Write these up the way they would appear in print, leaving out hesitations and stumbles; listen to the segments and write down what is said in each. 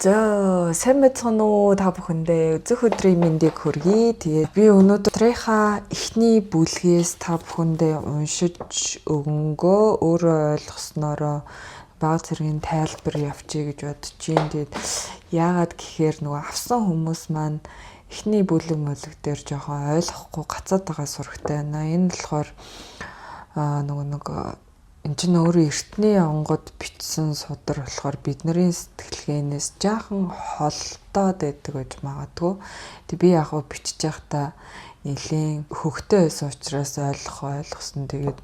За, сайн байцгаана уу та бүхэндээ, үзэх өдрийн мэндийг хүргэе. Тэгээд би өнөөдрийнхаа эхний бүлгээс та бүхэндээ уншиж өгөнгөө өөрөө ойлгосноороо бага зэргийн тайлбар явчихъя гэж бодож байна. Тэгээд яагаад гэхээр нөгөө авсан хүмүүс маань эхний бүлэг мөлөг дээр жоохон ойлгохгүй гацаад байгаа сурагтай байна. Энэ болохоор нөгөө нэг энэ чинь өөрөө эртний онгод бичсэн судар болохоор бидний сэтгэлгээнээс жаахан холдоод байдаг гэж магадгүй. Тэг би яг хөө бичиж байхдаа нэлийн хөгтэй байсан учраас ойлгосон. Тэгээд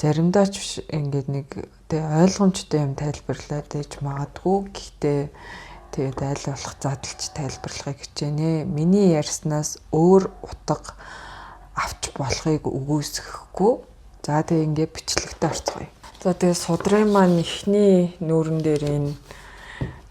заримдаа ч ингээд нэг тэг ойлгомжтой юм тайлбарлаад байж магадгүй. Гэхдээ тэгээд аль болох задлж тайлбарлахыг хичээнэ. Миний ярьснаас өөр утга авч болохыг үгүйсгэхгүй. За, тэгээ ингээд бичлэгтээ орцгоё. За, тэгээ судрын маань эхний нүүрэн дээр энэ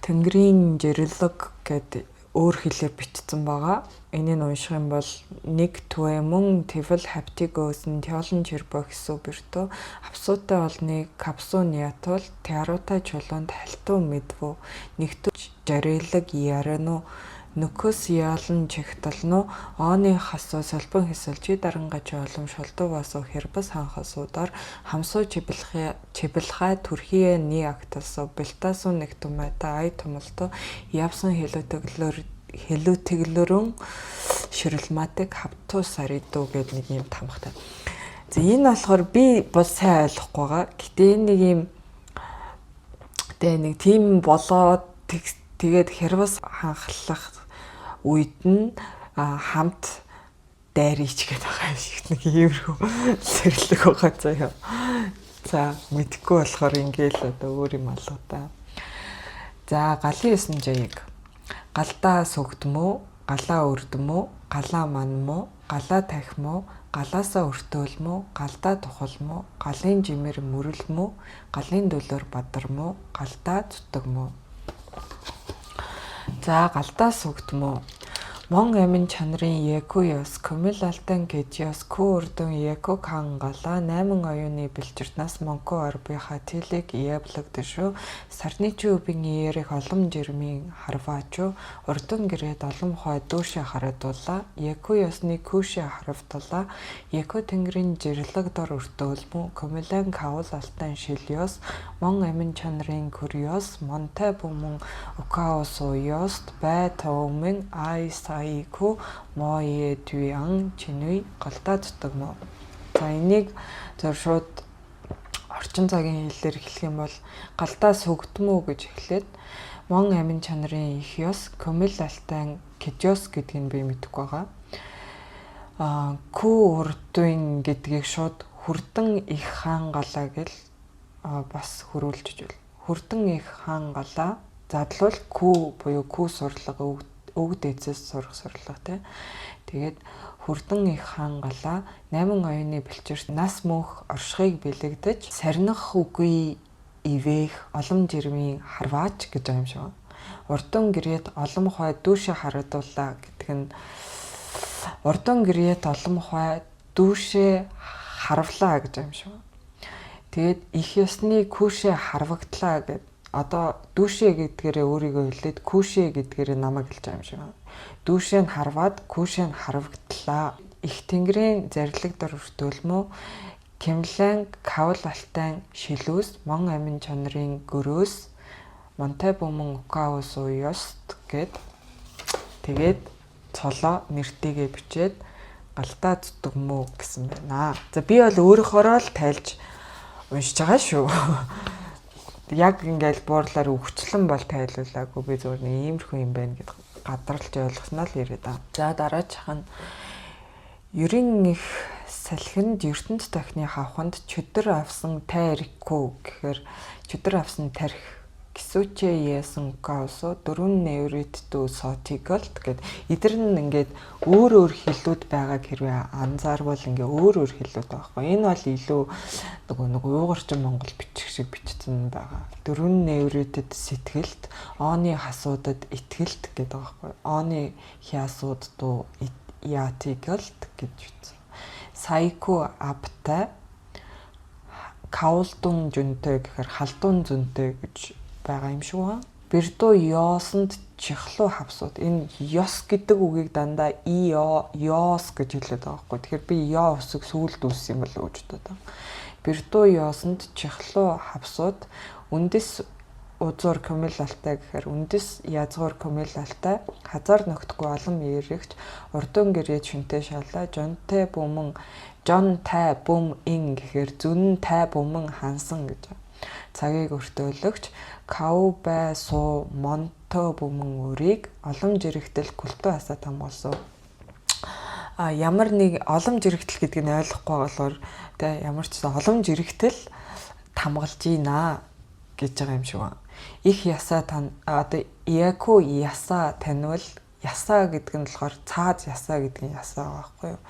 Тэнгэрийн жирлэг гэд өөр хэлээр бичсэн байгаа. Энийг унших юм бол нэг түэмэн тэвэл хаптигөөсөн тёолон чирбо хэсүү бэртөө авсуутай олны капсу ниатул теарутай чулуунд халтуу мэдвүү нэгтүү жарилэг яриану нөхөс яалан чигталну ооны хасуу солбон хэсэл чи дарангач олом шулдуу басуу хэрбас ханхасуудаар хамсуу чиблхай төрхие ни агталсуу бэлтасуу нэг тумайта ай тумалтуу явсан хэлүүтэглөрөн ширэлматик хавтуу саридуу гэд нэг юм тамхтай. За, энэ болохоор би бол сайн ойлгохгүй байгаа. Гэтэ энэ нэг юм тэгээ нэг тийм болоод тэгээд хэрвс ханхлах үед нь хамт дайрч гэдэг байгаа юм шиг нэг иймэрхүү зэрлэг байгаа заяа. За, мэдхгүй болохоор ингээл одоо өөр юм алга та. За, галын 9 жаяг. Галдаа сүгдмөө, галаа өрдмөө, галаа манмуу, галаа тахимуу, галаасаа өртөөлмөө, галдаа тухалмуу, галын жимэр мөрлмөө, галын дөлөөр бадармуу, галдаа зүтгмөө. За, галдаа сүгдмөө. Мон амин чанарын Еку ёс, Көмөл алтан Кэжиос, Күү өрдөн Еку кан галаа, 8 оюуны бэлчиртнаас Монко арбиха тэлэг Иэблэг дэшүү, Сарны чүүбийн иэрэх олон жирмийн харваачуу, урдун гэрээд олон хой дүүшээ харадуулаа, Еку ёсны күүшээ харавталаа, Еку тэнгэрийн жирлэг дор өртөөлмүү, Көмөлэн каул алтан шил ёс, Мон амин чанарын Күрёс, Монтай бумун Укаосу ёст, Бай тоомын Ай саяку моё дүйан чинүй галдаа зүтгмөө. За, энийг зөв шууд орчин цагийн хэллээр хэлэх юм бол галдаа сүгдмүү гэж эхлээд мон амин чанарын их ёс, көмөл алтан кежос гэдгийг би мэдэхгүй байгаа. Күү урдын гэдгийг шууд хүрдэн их хаан галаа гэл бас хөрвүүлж ижил. Хүрдэн их хаан галаа задлуул күү буюу күү сурлага, өвгд эзэс сурах сурлага тий. Тэгээд хүрдэн их хаан галаа 8 оюуны бэлчирт нас мөнх оршихыг бэлэгдэж сарних үгүй ивэх олон жирмийн харваач гэж байгаа юм шиг. Урдун гэрээт олон хой дүүшээ харадуулаа гэдэг нь урдун гэрээт олон хой дүүшээ харвлаа гэж байгаа юм шиг. Тэгээд их ёсны күүшээ харвагдлаа гэд одоо дүүшээ гэдгээрээ өөрийгөө хэлээд күүшээ гэдгээрээ намайг хэлж байгаа юм шиг байна. Дүүшээ нь харваад күүшээ нь харвагдлаа. Их тэнгэрийн зарлиг дор өртөөлмөө Кемлэн каул алтан шилүүс мон амин чанарын гөрөөс Монтай буман укаус уёст гэд тэгээд цолоо нэртэйгээ бичээд галдаа зүтгмөө гэсэн байна. За, би бол өөрөөхөөрөө л тайлж уншиж байгаа шүү. Яг ингээл буурлаар өгчлэн бол тайлуулаагүй, би зөвхөн нэг иймэрхүү юм байна гэд гадарлаж ойлгосноо л яриад байгаа. За, дараачих нь ерэн их салхинд ертөнд тахны хавханд чөдөр авсан тайрхүү гэхээр чөдөр авсан тархи гисүүчээ яасан гаусо дөрвөн невритдүү сотиголт гэд эдэр нь ингээд өөр өөр хэлүүд байгааг хэрвээ анзаарвал ингээ өөр өөр хэлүүд байгаа хгүй. Энэ бол илүү нөгөө уугарчин монгол бичих шиг бичсэн байгаа. Дөрвөн невритэд сэтгэлд, ооны хасуудад итгэлт гэдэг байгаа хгүй. Ооны хяасууд дуу ятиголт гэж бичсэн. Сайку аптай каулдун жүнтэй гэхээр халдун зөнтэй гэж байгаа юм шиг байна. Бирдүү ёосонд чихлуу хавсууд. Энэ ёс гэдэг үгийг дандаа и ёос гэж хэлээд байгаа байхгүй. Тэгэхээр би ёо үсэг сүүлд үүссэн юм болов уу гэж бодоод байгаа. Бирдүү ёосонд чихлуу хавсууд үндэс узуур кумилалтай гэхээр үндэс язгуур кумилалтай хазаар нөхдөггүй олон эрэгч урдун гэрээ чүнтэй шалаа жонтой буман жон тай бум ин гэхээр зүн тай буман хансан гэж цагийг өртөөлөгч кау бай суу монто буман өрийг олон жирэгтэл культу хасаа тамгалсан. А ямар нэг олон жирэгтэл гэдгийг нь ойлгохгүй болохоор тэ ямар ч гэсэн олон жирэгтэл тамгалж ийна гэж байгаа юм шиг байна. Их ясаа тань одоо яку ясаа танивал ясаа гэдэг нь болохоор цааз ясаа гэдэг нь ясаа байгаа байхгүй юу?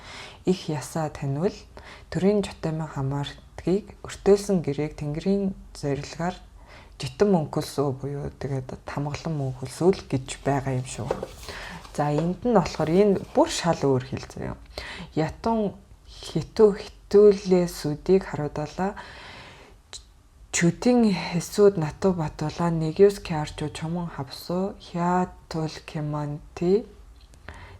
Их ясаа танивал төрийн жотомын хамаардгийг өртөөлсөн гэрээг тэнгэрийн зорилгоор житэн мөнхөлсөө буюу тэгээд тамгалан мөнхөлсөө л гэж байгаа юм шүү. За энд нь болохоор энэ бүр шал өөр хэл заяа. Ятун хитүү хитүүлээ сүдийг харууллаа. Чүдийн хэсүүд нату батулаа нэгюс кярчу чуман хавсуу хя тул кеманти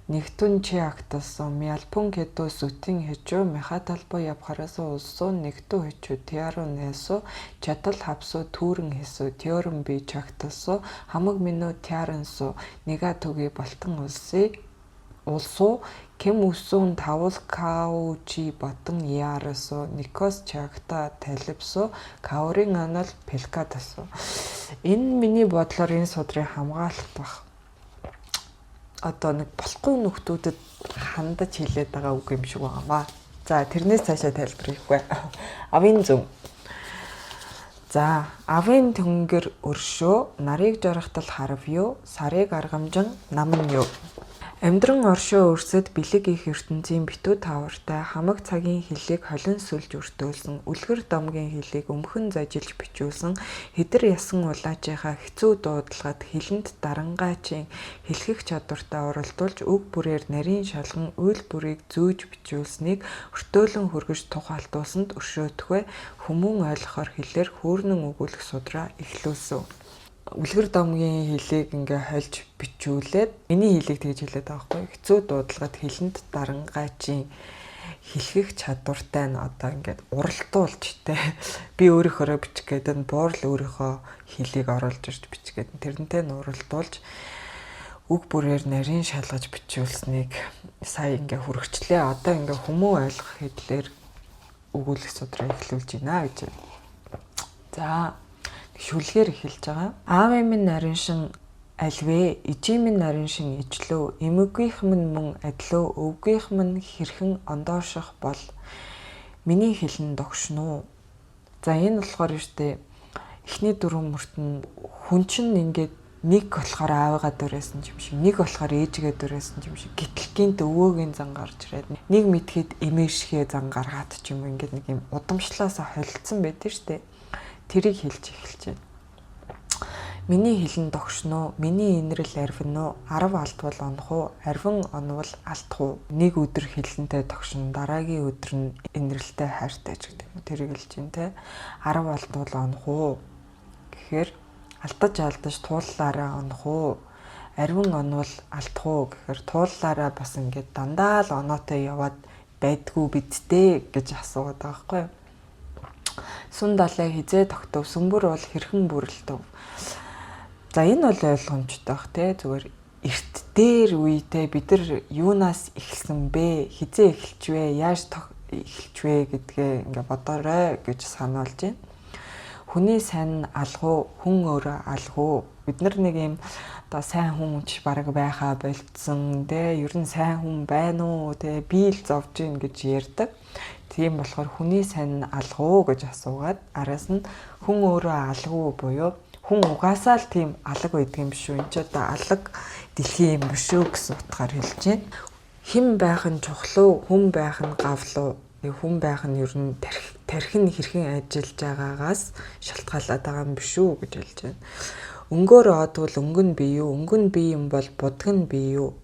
нэгтүн чи акталсан мялпун кэдүү сүтин хэжүү мехаталбо явхарасуу улсуу нэгтүү хэчүү тиару нэсу чадал хавсуу түүрэн хэсүү теорем би чагталсуу хамаг минүү тиарансуу нэга түги балтан улсын улсуу кем өсүүн тавл каучи ботон яарасуу никос чагта таливсуу каурын анал пелкатасуу. Энэ миний бодлоор энэ судрын хамгаалалт баг. Одоо нэг болохгүй нөхдүүдэд хандаж хэлээд байгаа үг юм шиг байгаамаа. За тэрнээс цаашаа тайлбар хийхгүй. Авын зүм. За авын тэнгэр өршөө нарыг жаргатал харав юу сарыг аргамжин нам нь юу. Амьдран оршоо өрсөд бэлэг их ертөнцийн битүү таавартай хамаг цагийн хиллийг холин сүлж өртөөлсөн, үлгэр домгийн хиллийг өмхөн зажилж бичүүлсэн, хэдэр ясан улаачийнхаа хэцүү дуудлагад хилэнд дарангаачийн хэлхэх чадвартай уралдуулж өг бүрээр нарийн шалган уйл бүрийг зөөж бичүүлснийг өртөөлөн хөргөж тухайлтуулсанд өршөөхөө хүмүүн ойлгохоор хэлээр хөөрнөн өгүүлэх судраа эхлүүлсэн. Үлгэр домгийн хилийг ингээ хольж бичүүлээд миний хилийг тэгж хэлээд байгаа байхгүй хэцүү дуудлагад хилэнд дарангаачийн хэлхэх чадвартай нь одоо ингээд уралдуулж те би өөрийнхөөрөө бичих гээд нь буурал өөрийнхөө хилийг оруулж ирж бичих гээд тэрнтэй нь уралдуулж үг бүрээр нарийн шалгаж бичүүлснийг сая ингээ хүргэчлээ. Одоо ингээ хүмүүн ойлгох хэдлээр өгүүлэх судраа эхлүүлж байна гэж. За шүлгээр эхэлж байгаа. Аавын минь нарийн шин альвэ, ижийн минь нарийн шин ижлөө, эмэггийнх минь мөн адлөө, өвгийнх минь хэрхэн ондооших бол миний хэлэн догшно уу. За энэ болохоор юу штэ эхний дөрвөн мөрт нь хүн чинь ингээд нэг болохоор аавыгаа дөрөөсөн юм шиг, нэг болохоор ээжигээ дөрөөсөн юм шиг. Гэтэл гинт өвөөгийн зан гарч ирээд нэг мэдхэд эмээшхээ зан гаргаад ч юм ингээд нэг юм удамшлаасаа холилдсон байдаг штэ. Тэрийг хэлж эхэлж байна. Миний хэлэн догшно уу? Миний инрэл арвин уу? Арав алдвал онох уу? Арвин онвол алдах уу? Нэг өдөр хилэнтэй догшин, дараагийн өдөр нь инрэлтэй хайртай ч гэдэг юм. Тэрийг хэлж байна те. Арав алдвал онох уу? Гэхээр алдаж алдаж тууллаараа онох уу? Аривн онвол алдах уу гэхээр тууллаараа бас ингээд дандаа л оноотой яваад байдгүй бидтэй гэж асуугаад байгаа байхгүй юу? Сүн далай хизээ тогтов, сүмбэр бол хэрхэн бүрэлдэв. За энэ бол ойлгомжтой бах те зүгээр эрт дээр үедээ бид нар юунаас эхэлсэн бэ? Хизээ эхэлж вэ? Яаж эхэлж вэ гэдгээ ингээ бодоорой гэж сануулж байна. Хүний сайн алгуу, хүн өөрөө алгуу. Бид нар нэг юм одоо сайн хүн ч бараг байхаа болцсон те ер нь сайн хүн байна уу те би л зовж гин гэж ярьдаг. Тийм болохоор хүний сайн алгуу гэж асуугаад араас нь хүн өөрөө алгуу буюу хүн угаасаа л тийм алаг байдаг юм биш үү? Энд ч одоо алаг дэлхий юм биш үү гэсэн утгаар хэлж байна. Хэн байх нь чухал уу? Хүн байх нь гавлуу? Хүн байх нь ер нь тархи нь хэрхэн ажиллаж байгаагаас шалтгаалаад байгаа юм биш үү гэж хэлж байна. Өнгөөр одвол өнгө нь бий юу? Өнгө нь бий юм бол будаг нь бий юу?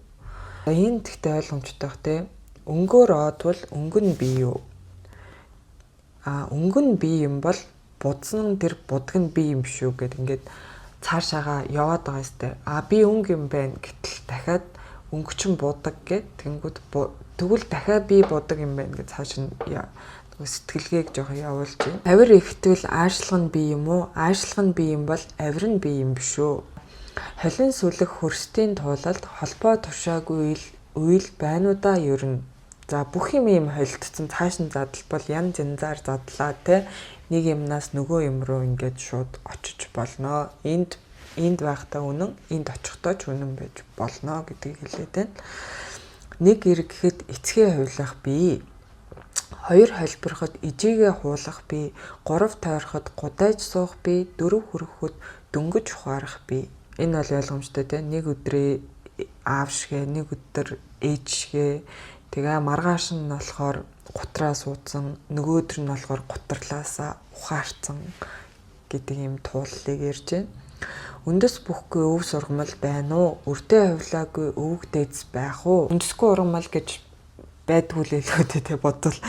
Энэ тэгтээ ойлгомжтой бах те. Өнгөөр одвол өнгө нь бий юу? А өнгө нь бий юм бол будсан тэр будаг нь бий юм биш үү гэд ингээд Цаашаага яваад байгаа сте. А би өнгө юм байна гэтэл дахиад өнгөчин будаг гэд тэнгүүд тэгвэл дахиад би будаг юм байна гэж цааш нь нөгөө сэтгэлгээг жоохон явуулж байна. Авир ихтгэл аашлах нь би юм уу? Аашлах нь би юм бол авир нь би юм биш үү? Холин сүлэх хөрстийн туулалд холбоо тушаагүй үйл байна уу да ер нь. За бүх юм юм холилдсон, цааш нь задлбал янз янзаар задлаа те. Нэг юмнаас нөгөө юм руу ингээд шууд очиж болно. Энд энд байхдаа үнэн, энд очихдоо ч үнэн байж болно гэдгийг хэлээд байна. Нэг эргэхэд эцгээ хувилах бий. Хоёр холбироход ижигээ хуулах бий. Гурав тойроход гудайж суух бий. Дөрөв хүрэхэд дөнгөж ухаарах бий. Энэ бол ойлгомжтой те. Нэг өдрөө аав шигэ, нэг өдөр ээж шигэ. Тэгээ маргааш нь болохоор гутраа суудсан, нөгөөдөр нь болохоор гутарлаасаа ухаарсан гэдэг юм тууллыг ярьж байна. Үндэс бүхгүй өв сургамал байна уу? Өртөө хувлаагүй өвөг дээдс байх уу? Үндэсгүй ургамал гэж байдгүй л илүү те бодвол.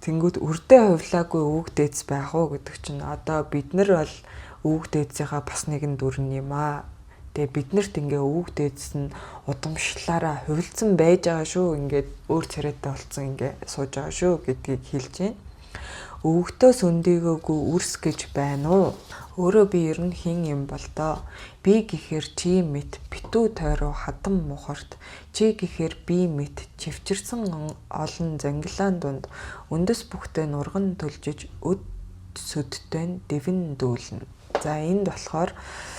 Тэнгүүд өртөө хувлаагүй өвөг дээдс байх уу гэдэг чинь одоо бид нар бол өвөг дээдсийнхаа бас нэгэн дүрэн юм аа. Тэгээ биднэрт ингээ өвөг дээдс нь удамшлаараа хувилцсан байж байгаа шүү. Ингээд өөр царайтай болцсон ингээ сууж байгаа шүү гэдгийг хэлж байна. Өвөгтөөс өндийгөөгүй үрс гэж байна уу? Өөрөө би ер нь хэн юм бол доо? Би гэхээр чи мэт битүү тойроо хадам мухарт, чи гэхээр би мэт чивчэрсэн олон зангилаан дунд үндэс бүхтэй нурган төлжиж өд сөдтэй нь дэвэн дүүлнэ. За энд болохоор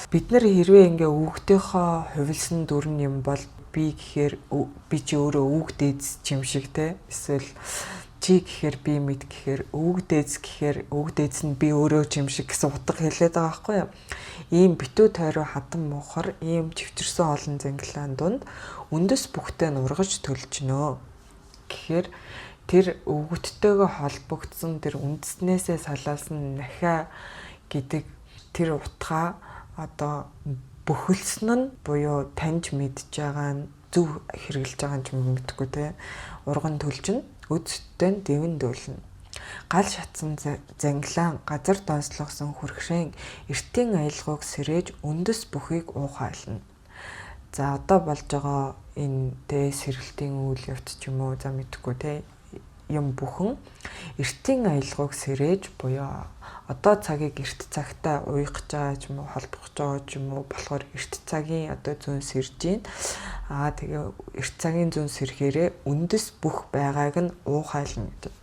бид нар хэрвээ ингээ өвөгтийнхөө хувилсан дүрэн юм бол би гэхээр би чи өөрөө өвөг дээдс чим шиг те, эсвэл чи гэхээр би мэд гэхээр өвөг дээдс гэхээр өвөг дээдс нь би өөрөө чим шиг гэсэн утга хэлээд байгаа байхгүй юу? Ийм битүү тойроо хадам муухар, ийм чивчэрсэн олон зангилаан дунд үндэс бүхтэй нургаж төлжнөө. Гэхээр тэр өвгөттэйгөө холбогдсон тэр үндэснээсээ салаалсан нахиа гэдэг тэр утгаа одоо бөхөлсөн нь буюу таньж мэдж байгаа нь зөв хэрэгжилж байгаа юм ч мэдэхгүй те. Урган төлжин өдсөдтэй нь дэвэн дүүлнэ. Гал шатсан зангилаан газар донслогсон хүрхрээн эртийн аялгауг сэрээж үндэс бүхийг уухайлна. За одоо болж байгаа энэ тэ сэргэлтийн үйл явц ч юм уу за мэдэхгүй те юм бүхэн эртийн аялгауг сэрээж буюу одоо цагийг эрт цагтаа уйгах гэж байгаа ч юм уу холбох гэж байгаа ч юм уу болохоор эрт цагийн одоо зүүн сэрж гин. Аа тэгээ эрт цагийн зүүн сэрэхээрээ үндэс бүх байгааг нь уухайлна гэдэг.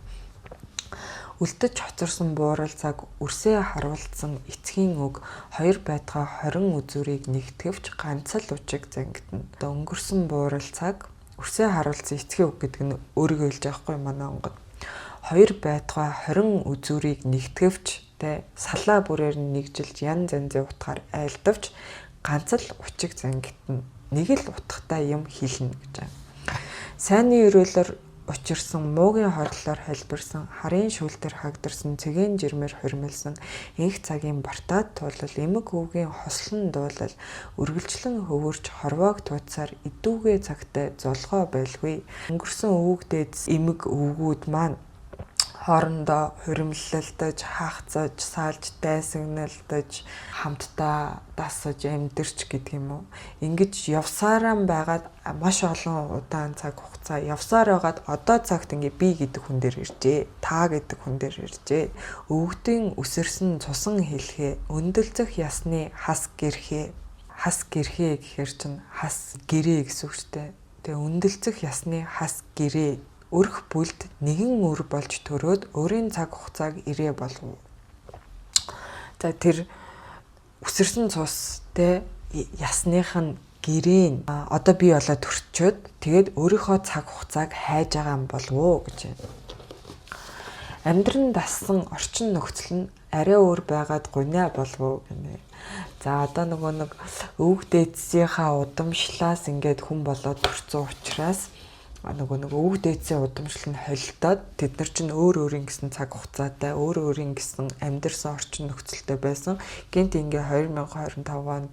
Үлдэж хоцорсон буурал цаг үрсээ харуулсан эцгийн үг хоёр байтугай 20 үзүүрийг нэгтгэвч ганц л учиг зангидна. Одоо өнгөрсөн буурал цаг үрсээ харуулсан эцгийн үг гэдэг нь өөрийгөө хэлж байгаа хгүй манай онгод. Хоёр байтугай 20 үзүүрийг нэгтгэвч тэ салаа бүрээр нь нэгжилж ян янзын утгаар айлдавч ганц л учиг зангидна. Нэг л утгатай юм хэлнэ гэж байна. Сайнны өрөөлөөр учирсан, муугийн хорлолоор холбирсан, харын шүүлтээр хагдарсан, цэгийн жирмээр хормилсан, энх цагийн бартаад туулал, эмэг өвгийн хослон дуулал, үргэлжлэн хөвөрч хорвоог тууцсаар идүүгээ цагтай золгоо байлгүй. Өнгөрсөн өвөг дээдс эмэг өвгүүд маань хоорондоо хуримлалдаж, хаахцаж, саалж, дайсагналдаж, хамтдаа дасаж амьдэрч гэдэг юм уу. Ингэж явсаараа байгаад маш олон удаан цаг хугацаа явсаар байгаад одоо цагт ингээ би гэдэг хүн дээр иржээ. Та гэдэг хүн дээр иржээ. Өвгдийн үсэрсэн цусан хэлхээ, өндөрлцөх ясны хас гэрхээ. Хас гэрхээ гэхэр чинь хас гэрээ гэсэн үг шүү дээ. Тэгээ өндөрлцөх ясны хас гэрээ өрх бүлд нэгэн үр болж төрөөд өөрийн цаг хугацааг ирээ болов. За тэр үсэрсэн цус те ясных нь гэрээ нь одоо би болоо төрчөөд тэгээд өөрийнхөө цаг хугацааг хайж байгаа юм болов уу гэж байна. Амьдран дассан орчин нөхцөл нь арай өөр байгаад гунья болов уу гинэ. За одоо нөгөө нэг өвөг дээдсийнхаа удамшлаас ингээд хүн болоод төрсөн учраас нөгөө нэг өвөг дээдсийн удамшлал нь холилдоод тэд нар чинь өөр өөрийн гэсэн цаг хугацаатай, өөр өөрийн гэсэн амьдарсан орчин нөхцөлтэй байсан. Гинт ингээ 2025 онд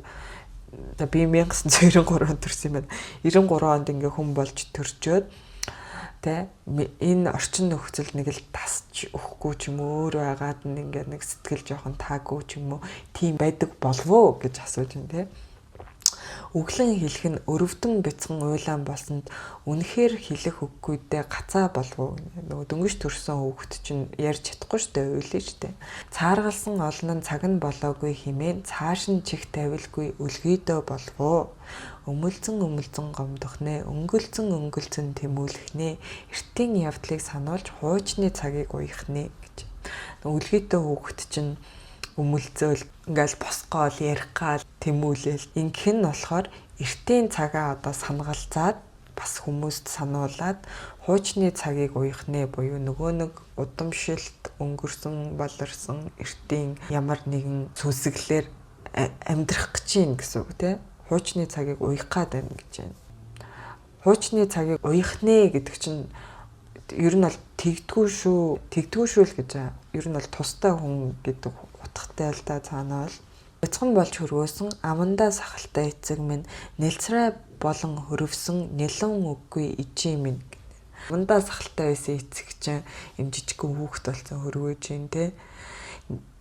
за би 1993 онд төрсөн юм байна. 93 онд ингээ хүн болж төрчөөд Тэ, энэ орчин нөхцөл нэг л тасч өгөхгүй ч юм уу, өөр байгаад нь ингээд нэг сэтгэл жоохон таагүй ч юм уу, тийм байдаг болов уу гэж асууж байна те. Өглөн хэлэх нь өрөвдөн бяцхан уйлаан болсонд үнэхээр хэлэх үггүйдээ гацаа болов уу? Нөгөө дөнгөж төрсөн хүүхэд чинь ярьж чадахгүй штэ, уйлаа штэ. Цааргалсан олон нь цаг нь болоогүй хэмээн цааш нь чих тавилгүй өлгийдөө болов уу? Өмөлзөн өмөлзөн гомдох нэ, өнгөлзөн өнгөлзөн тэмүүлэх нэ, эртийн явдлыг сануулж хуучны цагийг уях нэ гэж. Өлгийдөө хүүхэд чинь өмөлзөөл ингээл босгоол ярих гал тэмүүлэл ингэх нь болохоор эртийн цагаа одоо санагалзаад бас хүмүүст сануулад хуучны цагийг уях нэ буюу нөгөө нэг удамшилт өнгөрсөн баларсан эртийн ямар нэгэн сүнсэглэлээр амьдрах гэж юм гэсэн үг те. Хуучны цагийг уях гад байна гэж байна. Хуучны цагийг уях нэ гэдэг чинь ер нь бол тэгдгүү шүү, тэгдгүү шүү л гэж байгаа. Ер нь бол тустай хүн гэдэг утгатай л да цаанаа бол. Бяцхан болж хөрвөөсөн амандаа сахалтай эцэг минь нэлцрай болон хөрвсөн нэлэн үггүй ижий минь. Амандаа сахалтай байсан эцэг чинь юм жижигхэн хүүхэд болсон хөрвөөж юм те.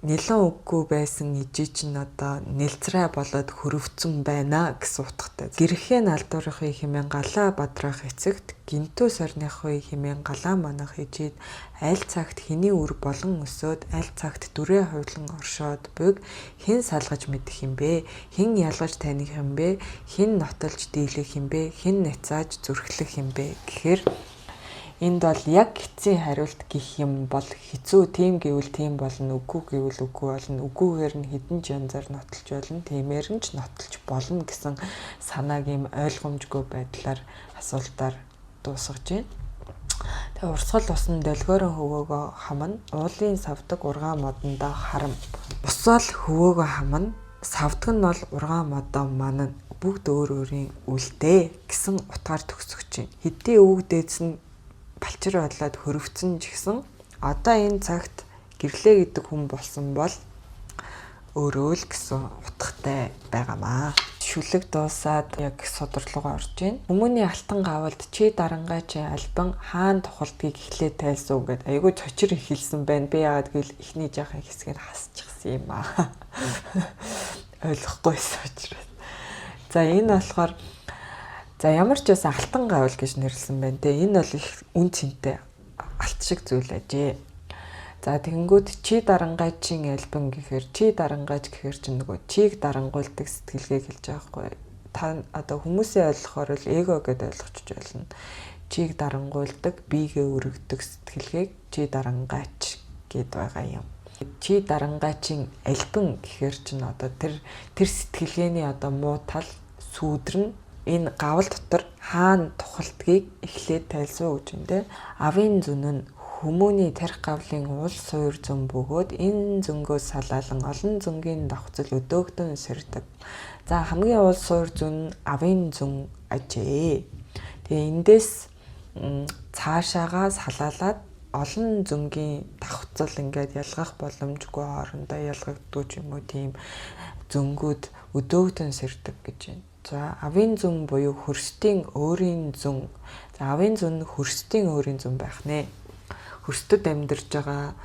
Нэлэн үггүй байсан ижий чинь одоо нэлцрай болоод хөрвцөн байна гэсэн утгатай. Гэрхээ налдуурахыг хэмээн галаа бадраах эцэгт гинтүү сорныхыг хэмээн галаа манах ижид аль цагт хэний үр болон өсөөд аль цагт дүрээ хувлан оршоод буйг хэн салгаж мэдэх юм бэ? Хэн ялгаж таних юм бэ? Хэн нотолж дийлэх юм бэ? Хэн няцааж зүрхлэх юм бэ? Гэхээр энд бол яг эцсийн хариулт гих юм бол хэцүү. Тийм гэвэл тийм болно, үгүй гэвэл үгүй болно. Үгүйгээр нь хэдэн ч янзаар нотолж болно, тиймээр нь ч нотолж болно гэсэн санааг юм ойлгомжгүй байдлаар асуултаар дуусгаж байна. Тэгээ урсгал усан долгиорон хөвөөгөө хамна, уулын савдаг ургаан модондоо харам. Усаал хөвөөгөө хамна, савдаг нь бол ургаан модоо манна. Бүгд өөр өөрийн үлдээ гэсэн утгаар төгсгөж байна. Хэдий өвөг дээдс нь балчир болоод хөрөвцөн ч гэсэн одоо энэ цагт гэрлээ гэдэг хүн болсон бол өөрөө л гэсэн утгатай байгаамаа. Шүлэг дуусаад яг сударлуугаа орж байна. Хүмүүний алтан гавалд чи дарангаа чи альбан хаан тухалдгийг эхлээд тайлсан уу гэд айгүй цочир эхэлсэн байна. Би яагаад гэвэл эхний жаахан хэсгээр хасчихсан юм аа. Ойлгохгүйсэн учраас. За энэ болохоор за ямар ч байсан алтан гавал гэж нэрлсэн байна те. Энэ бол их үн цэнтэй алт шиг зүйл ажээ. За тэгэнгүүт чи дарангайчийн альбан гэхээр чи дарангайч гэхээр чинь нөгөө чийг дарангуйлдаг сэтгэлгээг хэлж байгаа байхгүй. Та одоо хүмүүсийн ойлгохоор л эго гэдээ ойлгочих болно. Чийг дарангуйлдаг, биегээ өргөдөг сэтгэлгээг чи дарангайч гэд байгаа юм. Чи дарангайчийн альбан гэхээр чинь одоо тэр сэтгэлгээний одоо муу тал сүүдэр нь энэ гавал дотор хаана тухалтгийг эхлээд тайлсан уу гэж юм те. Авын зүн нь хүмүүний тарих гавлын уул суур зөн бөгөөд энэ зөнгөөс салаалан олон зөнгийн давхцал өдөөгдөн сэрдэг. За хамгийн уул суур зөн нь авын зөн ажээ. Тэгээ эндээс цаашаага салаалаад олон зөнгийн давхцал ингээд ялгах боломжгүй хоорондоо ялгагддаг ч юм уу тийм зөнгүүд өдөөгдөн сэрдэг гэж байна. За авын зөн буюу хөрстийн өөрийн зөн. За авын зөн нь хөрстийн өөрийн зөн байх нэ. Хөрсдөд амьдарч байгаа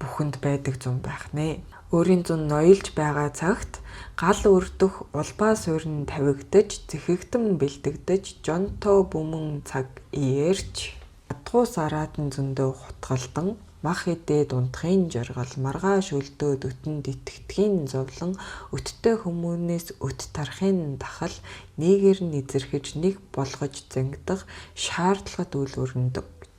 бүхэнд байдаг зөн байх нэ. Өөрийн зөн ноёлж байгаа цагт гал өрдөх улбаа суурин тавигдаж, зэхэгдэн бэлдэгдэж, жонто бүмэн цаг иэрч, адгуу сараатан зөндөө хутгалдан мах идээ дундахын жаргал, маргааш өлдөөд өтөнд итгэдгийн зовлон, өттэй хүмүүнээс өт тарахын дахал, нийгээр нь эзэрхэж нэг болгож зангидах шаардлагат үл өрнөдөг гэж.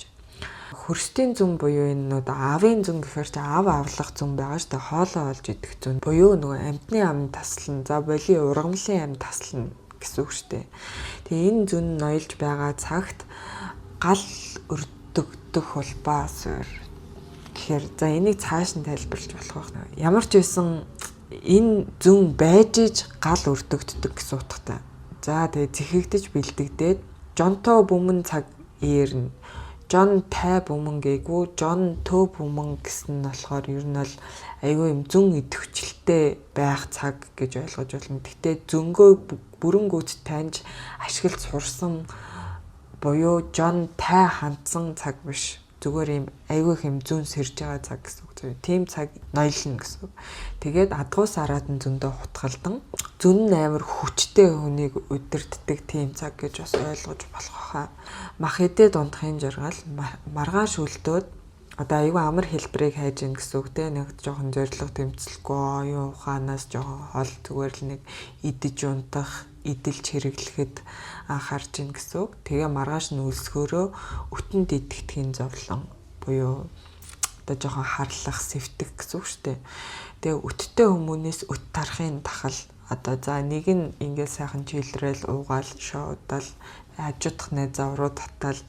Хөрстийн зүн буюу энэ нүүд аавын зүн гэхээр чи аав авлах зүн байгаа шүү дээ. Хоолоо олж идэх зүн буюу нөгөө амьтны ам таслан, за боли ургамлын ам таслана гэсэн үг шүү дээ. Тэгээ энэ зүн ноёлж байгаа цагт гал өрдөгдөх улбаа суур гэхээр за энийг цааш нь тайлбарлаж болох байх. Ямар ч байсан энэ зүн байж иж гал өрдөгддөг гэсэн утгатай. За тэгээ зэхэгдэж бэлдэгдээд жонто бүмэн цаг иэрнэ. Жон тай бүмэн гээгүй, жон төө бүмэн гэсэн нь болохоор ер нь бол айгүй юм зүн идэвхжлэлтэй байх цаг гэж ойлгож байна. Гэхдээ зөнгөө бүрэн гүйц таньж ашиглаж сурсан Буюу жон тай хандсан цаг биш. Зүгээр ийм айгүй хэм зүүн сэрж байгаа цаг гэсэн үг. Тийм цаг ноёлно гэсэн үг. Тэгээд адгуу сараад нь зөндөө хутгалдан зүн нь амар хүчтэй хүнийг удирддаг тийм цаг гэж бас ойлгож болох хаа. Мах эдээ дундахын жаргал маргааш үлдөөд одоо айгүй амар хэлбэрийг хайж ин гэсэн үг те. Нэг жоохон зориг тэмцэлгүй оюун ухаанаас жоохон хол зүгээр л нэг идэж унтах, эдэлж хэрэглэхэд анхаарч ин гэсэн үг. Тэгээ маргааш нь өлсгөөрөө өтөнд идэхтгийн зовлон буюу одоо жоохон харлах, сэвтэх гэсэн үг шүү дээ. Тэгээ өттэй хүмүүнээс өт тарахын тахал одоо за нэг нь ингээд сайхан чийлрээл уугаал шоудаал хажуудах нэ зав руу татаал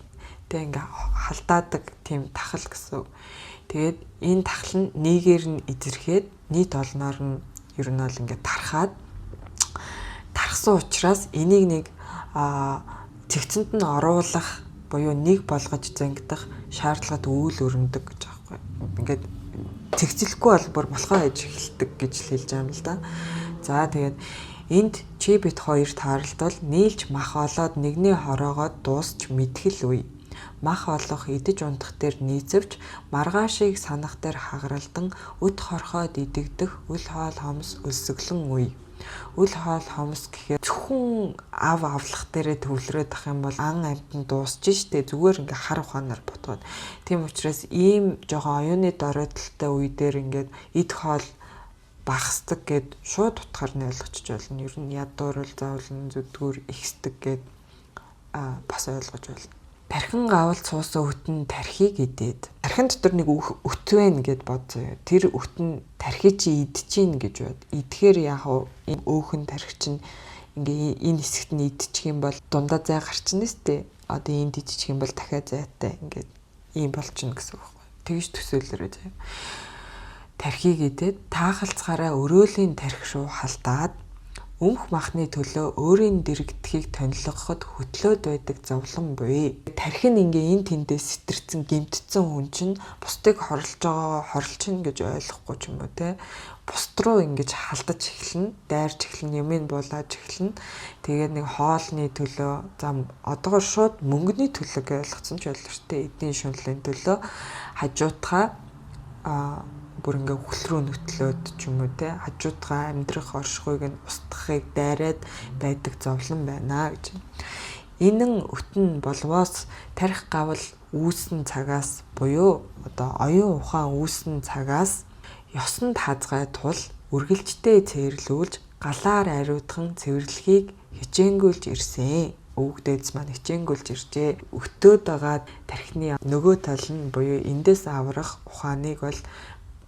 тэг ингээ халдаадаг тийм тахал гэсэн үг. Тэгээд энэ тахал нь нийгээр нь эзэрхэд нийт олноор нь ер нь бол ингээ тархаад тархсан учраас энийг нэг цэгцэнд нь оруулах буюу нэг болгож зангидах шаардлагат үйл өрнөдөг гэж байгаа байхгүй. Ингээд цэгцлэхгүй бол бүр болохоо хийж эхэлдэг гэж л хэлж байгаа юм л да. За тэгээд энд чи бит хоёр тааралдвал нийлж мах олоод нэгний хороогоо дуусч мэдхэл үе. Мах олох идэж унтах дээр нийцвч маргаашийг санах дээр хагаралдан өт хорхойд идэгдэх үл хоол хомс өлсөглөн үе. Үл хоол хомс гэхээр зөвхөн ав авлах дээрээ төвлөрөөд ах юм бол ан амтан дуусч штэ, зүгээр ингээ хар ухаанаар ботгоод. Тийм учраас ийм жоохон оюуны доройтолтой үе дээр ингээд идэх хоол багасдаг гэд шууд утгаар нь ойлгочих болно. Ер нь ядуурал заавал зүдгүүр ихсдэг гэд бас ойлгож байна. Тархин гавал суусан өтөн тархийг идээд. Тархин дотор нэг өт байна гэд бод заяа. Тэр өт нь тархи чи идчихээн гэж бод. Идэхээр яг энэ өөхөн тархи чинь ингээ энэ хэсэгт нь идчих юм бол дундаа зай гарчна сте. Одоо энд идчих юм бол дахиад зайтай ингээд ийм болчихно гэсэн үг байхгүй. Тэгж төсөөлөрөө заяа. Тархийг идээд таахалцгаараа өрөөлийн тархи шуу халдаад өмх махны төлөө өөрийн дэрэгдэхийг тонилгоход хөтлөөд байдаг зовлон буй. Тархи нь ингээ эн тэндээ сэтэрсэн гэмтсэн хүн чинь бусдыг хорлож байгаа хорлчихно гэж ойлгохгүй ч юм уу те. Бусд руу ингэж халдаж эхэлнэ, дайрч эхэлнэ, юмыг буулааж эхэлнэ. Тэгээд нэг хоолны төлөө за одоогор шууд мөнгөний төлөө гэж ойлгоцсон ч болов эдийн шунлын төлөө хажуутгаа бүр ингээ хөл рүү нөтлөөд ч юм уу те хажуудгаа амьдрах оршихуйг нь устгахыг дайраад байдаг зовлон байна гэж. Энэн өтөн болвоос тарих гавал үүсэн цагаас буюу одоо оюун ухаан үүсэн цагаас ёсонд хазгай тул үргэлжтэй цээрлүүлж галаар ариутхан цэвэрлэхийг хичээнгүйлж ирсэн. Өвөг дээдс маань хичээнгүйлж иржээ. Өтөөд байгаа тархины нөгөө тал нь буюу эндээс аврах ухааныг бол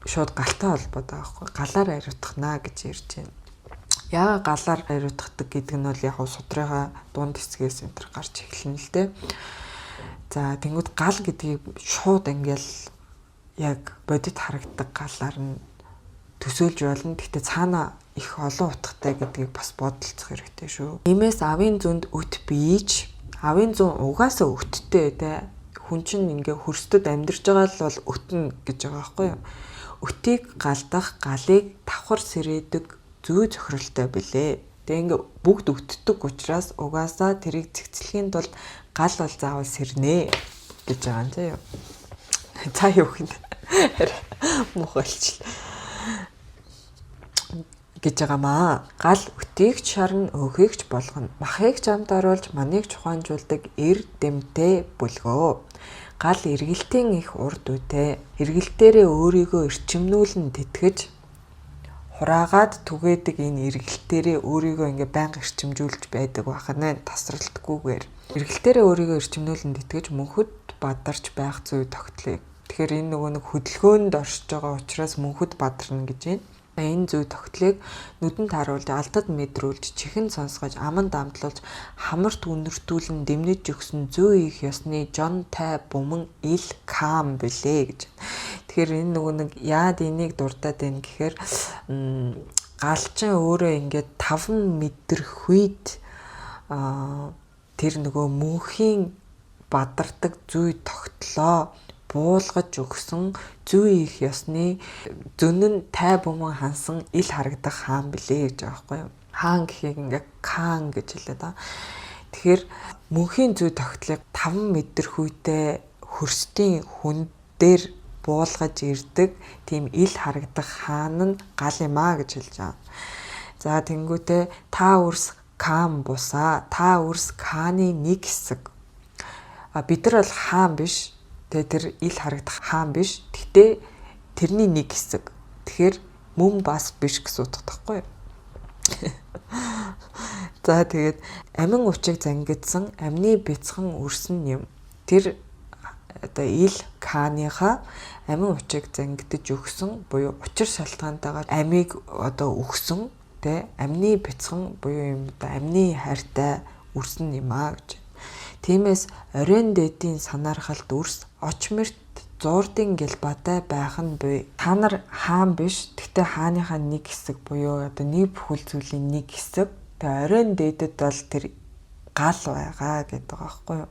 шууд галтай холбоотой байхгүй. Галаар ариутгана гэж ярьж байна. Яагаад галаар ариутгадаг гэдэг нь бол яг судрынхаа дунд хэсгээс энэ төр гарч эхэлнэ л дээ. За тэнгууд гал гэдгийг шууд ингээл яг бодит харагддаг галаар нь төсөөлж болно. Гэхдээ цаана их олон утгатай гэдгийг бас бодолцох хэрэгтэй шүү. Иймээс авын зүнд өт бийж, авын зүүн угаасаа өттэй те. Хүн чинь ингээ хөрсдөд амьдарч байгаа л бол өтнө гэж байгаа байхгүй юу? Өтийг галдах, галыг давхар сэрээдэг зүй зохиролтой билээ. Тэгээ ингээ бүгд өтдөг учраас угаасаа тэрийг цэгцлэхийн тулд гал бол заавал сэрнэ гэж байгаа юм заяа. За юу гин. Мухалч гэж байгаамаа. Гал өтийг ч шарна, өөхийг ч болгоно. Махыг ч амд оруулж, маныг ч ухаанжуулдаг эр дэмтэй бүлгөө. Гал эргэлтийн их урд үтэй. Эргэлтээрээ өөрийгөө эрчимнүүлэн тэтгэж хураагаад түгээдэг энэ эргэлтээрээ өөрийгөө ингээ байнга эрчимжүүлж байдаг байх нь тасралтгүйгээр. Эргэлтээрээ өөрийгөө эрчимнүүлэн тэтгэж мөнхөд бадарч байх зүй тогтлыг. Тэгэхээр энэ нөгөө нэг хөдөлгөөнд оршиж байгаа учраас мөнхөд бадарна гэж байна. Энэ зүй тогтлыг нүдэнд харуулж, алдад мэдрүүлж, чихэнд сонсгож, аманд амтлуулж, хамарт үнэртүүлэн дэмнэж өгсөн зүй их ёсны Жон Тай буман ил кам билээ гэж. Тэгэхээр энэ нөгөө нэг яад энийг дурдаад байна гэхээр галчин өөрөө ингээд таван мэдрэх үед тэр нөгөө мөнхийн бадардаг зүй тогтлоо буулгаж өгсөн зүй их ёсны зөнөн тай буман хансан ил харагдах хаан билээ гэж байгаа байхгүй юу. Хаан гэхийг ингээ каан гэж хэлээд байгаа. Тэгэхээр мөнхийн зүй тогтлыг 5 мэдрэхүйтэй хөрстийн хүн дээр буулгаж ирдэг тийм ил харагдах хаан нь гал юм а гэж хэлж байгаа. За тэнгүүтээ та үрс кам бусаа, та үрс каны нэг хэсэг. А бид нар бол хаан биш. Тэгээ тэр ил харагдах хаан биш. Гэхдээ тэрний нэг хэсэг. Тэгэхээр мөн бас биш гэсэн утга тахгүй юу? За тэгээд амин учиг зангидсан амны бяцхан өрсөн юм. Тэр одоо ил Кааныхаа амин учиг зангидаж өгсөн буюу учир шалтгаантайгаар амийг одоо өгсөн тэ амны бяцхан буюу юм одоо амны хайртай үрсэн юм а гэж. Тиймээс оройн дээдийн санаархалт үрс очмерт зуурдын гэлбатай байх нь буй. Та нар хаан биш. Гэхдээ хааныхаа нэг хэсэг буюу одоо нэг бүхэл зүйлийн нэг хэсэг. Тэгээ оройн дээдэд бол тэр гал байгаа гэдэг байгаа байхгүй юу.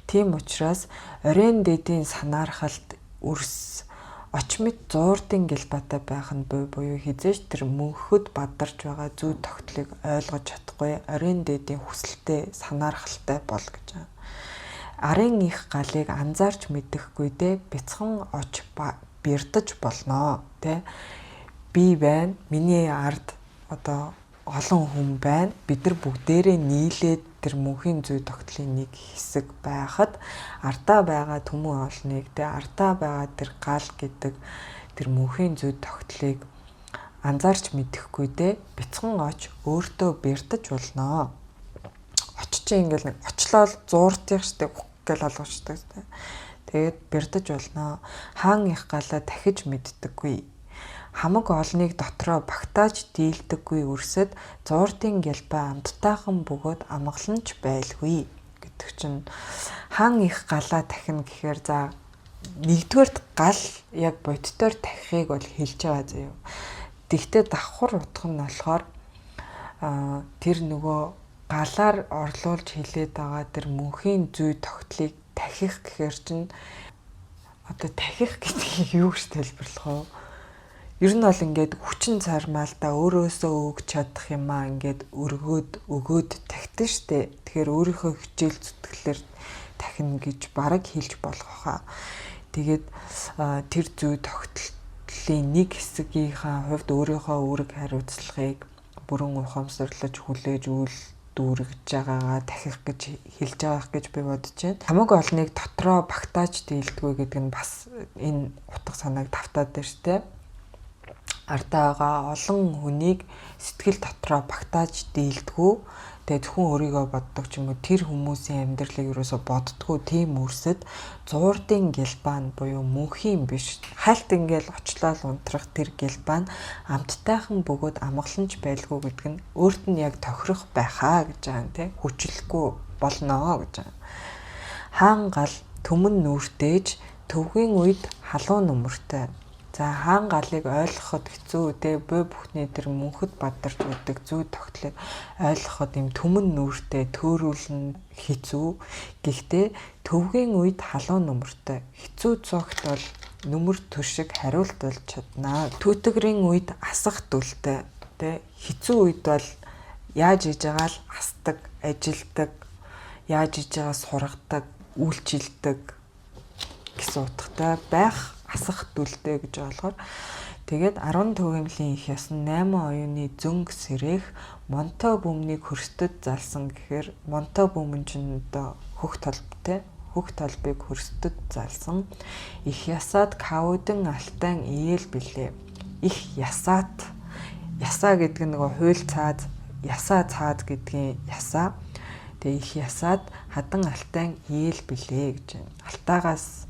Тийм учраас оройн дээдийн санаархалт үрс очмит зуурдын гэлбатай байх нь буй буюу хизээч тэр мөнхөд бадарч байгаа зүй тогтлыг ойлгож чадахгүй оройн дээдийн хүсэлтэй санаархалтай бол гэж байгаа. Арын их галыг анзаарч мэдэхгүй дээ бяцхан оч бэрдэж болноо тэ би байна миний ард одоо олон хүн байна бид нар бүгдээрээ нийлээд тэр мөнхийн зүй тогтлын нэг хэсэг байхад ардаа байгаа түмэн олныг тэ ардаа байгаа тэр гал гэдэг тэр мөнхийн зүй тогтлыг анзаарч мэдэхгүй дээ бяцхан оч өөртөө бэрдэж болноо. Оч чи ингээл нэг очлоол зууртыг штэ гэл алгуучдаг. Тэгээд бэрдэж болноо. Хаан их галаа дахиж мэддэггүй. Хамаг олныг дотроо багтааж дийлдэггүй өрсөд зууртын гялбай амттайхан бөгөөд амгаланч байлгүй гэдэг чинь хаан их галаа дахина гэхээр за нэгдүгээрт гал яг боддоор дахихыг бол хэлж байгаа заяа. Тэгтээ давхар утга нь болохоор тэр нөгөө галаар орлуулж хилээд байгаа тэр мөнхийн зүй тогтлыг дахих гэхээр чинь одоо дахих гэдгийг юу гэж тайлбарлах вэ? Ер нь бол ингээд хүчин цармаалтаа өөрөөсөө өгч чадах юмаа ингээд өргөөд өгөөд тагтан штэ. Тэгэхээр өөрийнхөө хичээл зүтгэлээр тахина гэж бараг хэлж болох хаа. Тэгээд тэр зүй тогтлын нэг хэсгийнхаа хувьд өөрийнхөө үүрэг хариуцлагыг бүрэн ухамсарлаж хүлээж үйл дүүргэж байгаагаа дахих гэж хэлж байгаа гэж би бодож байна. Хамаг олныг дотроо багтааж дийлдэггүй гэдэг нь бас энэ утга санааг тавтаад байна штэ. Ардаа байгаа олон хүнийг сэтгэл дотроо багтааж дийлдэггүй. Тэгээ зөвхөн өөрийгөө боддог ч юм уу тэр хүмүүсийн амьдралыг юусоо боддгоо тийм үрсэд зуурдын гэлбан буюу мөнхийн биш хальт ингээл очлоол унтрах тэр гэлбан амттайхан бөгөөд амгаланч байлгүй гэдэг нь өөрт нь яг тохирох байхаа гэж байгаа юм те хүчлэхгүй болноо гэж байгаа. Хаан гал түмэн нүртээж төвгийн үед халуун нүмертэй. За хаан галыг ойлгоход хэцүү те буй бүхний тэр мөнхөд бадарч өгдөг зүй тогтлыг ойлгоход юм түмэн нүртэй төөрүүлэн хэцүү. Гэхдээ төвгийн үед халуун нүмертэй хэцүү цогт бол нүмер төшиг хариулт болж чаднаа. Түүтгэрийн үед асах дүлтэй те хэцүү үед бол яаж хийж байгаа л асдаг, ажилдаг, яаж хийж байгаа сургадаг, үйлчилдэг гэсэн утгатай байх асах дүлтэй гэж болохоор тэгээд 10 түгээмлийн их ясан 8 оюуны зөнг сэрэх монто бөмнийг хөрсдөд залсан гэхээр монто бөмөн чинь одоо хөх толбтой хөх толбыг хөрсдөд залсан их ясаад каудын алтан иэл билээ. Их ясаат ясаа гэдэг нь нөгөө хууль цааз ясаа цааз гэдгийн ясаа. Тэгээ их ясаад хадан алтан иэл билээ гэж байна. Алтаагаас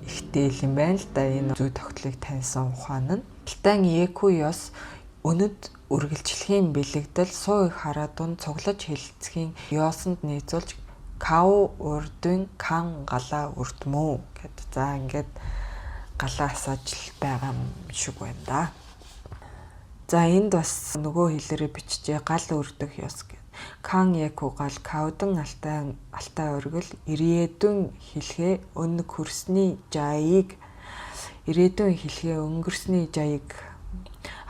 ихтэй юм байна л да энэ зүй тогтлыг таньсан ухаан нь. Алтан Еку ёс өнөд үргэлжлэхийн бэлэгдэл суу их хараа дунд цуглаж хэлцхийн ёсонд нийцүүлж кау урдын кан галаа өрдмөө гэд. За ингээд галаа асааж л байгаа юм шиг байна да. За энд бас нөгөө хэлээрээ бичжээ гал өрдөх ёс гэд. Кан Еку гал каудан алтай алтай оргил ирээдүйн хэлхээ өнөг хөрсний жаийг ирээдүйн хэлхээ өнгөрсний жаийг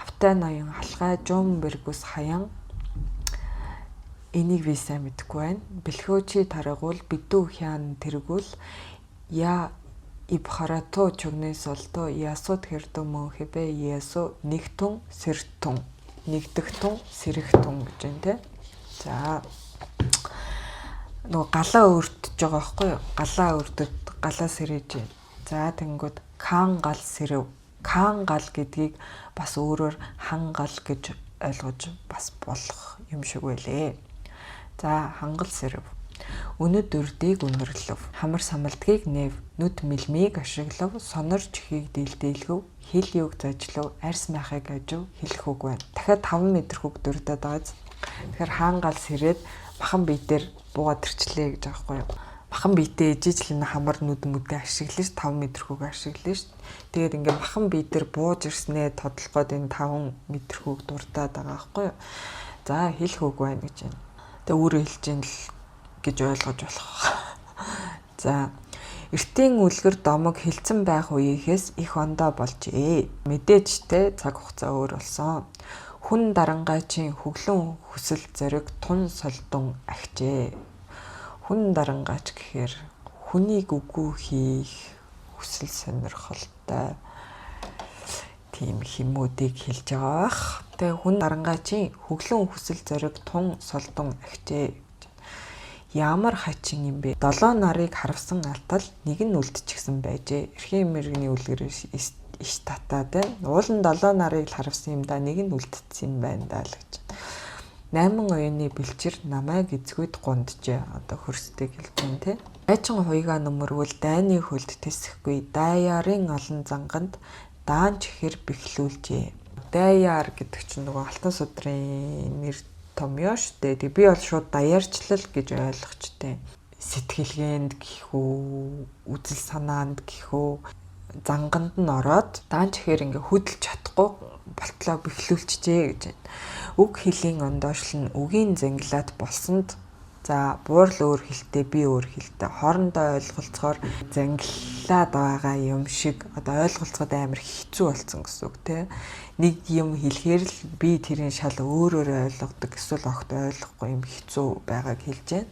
автай ноён халгай жум бэргүс хаян Энийг би сайн мэдэхгүй байна. Бэлхөөчи тарагуул бидүү хян тэргүүл я ибхарату чугнэсолто ясут хэрдүү мөнхөбэ ясу нэгтүн сэртүн нэгдэгтүн сэрэгтүн гэж байна те. За нөгөө галаа өртөж байгаа байхгүй юу? Галаа өртөд галаа сэрэж байна. За тэнгүүд кан гал сэрэв. Кан гал гэдгийг бас өөрөөр хан гал гэж ойлгож бас болох юм шиг байлээ. За хангал сэрэв. Өнөд үрдийг үнэрлэв. Хамар самалдгийг нэв, нүд мэлмийг ашиглав, сонор чихийг дийлдэлгэв, хэл юг зажлав, арьс майхыг ажив, хэлэх үг байна. Дахиад 5 метр үг дурдаад байгааз. Тэгэхээр хаан гал сэрээд махан бие дээр буугаад төрчлээ гэж байгаа байхгүй юу? Махан биетэй ээжиж л энэ хамар нүд мүдээ ашиглаж 5 метр хүүг ашиглаж ш. Тэгээд ингээ махан бие дээр бууж ирснээ тодлох гээд энэ 5 метр хүүг дурдаад байгаа байхгүй юу? За хэлэх үг байна гэж байна. Тэгээ өөрөө хэлж ин л гэж ойлгож болох. За эртийн үлгэр домог хилцэн байх үеийнхээс их ондоо болжээ. Мэдээж те цаг хугацаа өөр болсон. Хүн дарангайчийн хөглөн хүсэл зориг тун солдон агчээ. Хүн дарангаач гэхээр хүнийг үгүй хийх хүсэл сонирхолтой тийм хэмүүдийг хэлж байгаа бах. Тэгээ хүн дарангаачийн хөглөн хүсэл зориг тун солдон агчээ. Ямар хачин юм бэ? 7 нарыг харавсан алтал нэг нь үлдчихсэн байжээ. Эрхийн мэрэгний үлгэр иш татаад байна. Уул нь 7 нарыг л харавсан юм да, нэг нь үлдчихсэн юм байна даа л гэж. 8 оюуны бэлчээр намайг эзгүйд гунджээ. Одоо хөрсдөг хэлж байна те. Байчин хуйгаа нөмөрвөл дайны хөлд тэсэхгүй. Даяарын олон занганд даанч хэр бэхлүүлжээ. Даяар гэдэг чинь нөгөө алтан судрын нэр томьёо шүү дээ. Тэг би бол шууд даяарчлал гэж ойлгочтой. Сэтгэлгээнд гэх үү, үзэл санаанд гэх үү, занганд нь ороод даанч ихээр ингээ хөдөлж чадахгүй болтлоо бэхлүүлчихжээ гэж байна. Үг хөлийн ондоошлол нь үгийн зангилаат болсонд за буурал өөр хэлтэй би өөр хэлтэй хоорондоо ойлголцохоор зангилаад байгаа юм шиг одоо ойлголцоход амар хэцүү болсон гэсэн үг те. Нэг юм хэлэхээр л би тэрийн шал өөрөөрөө ойлгодог эсвэл огт ойлгохгүй юм хэцүү байгааг хэлж байна.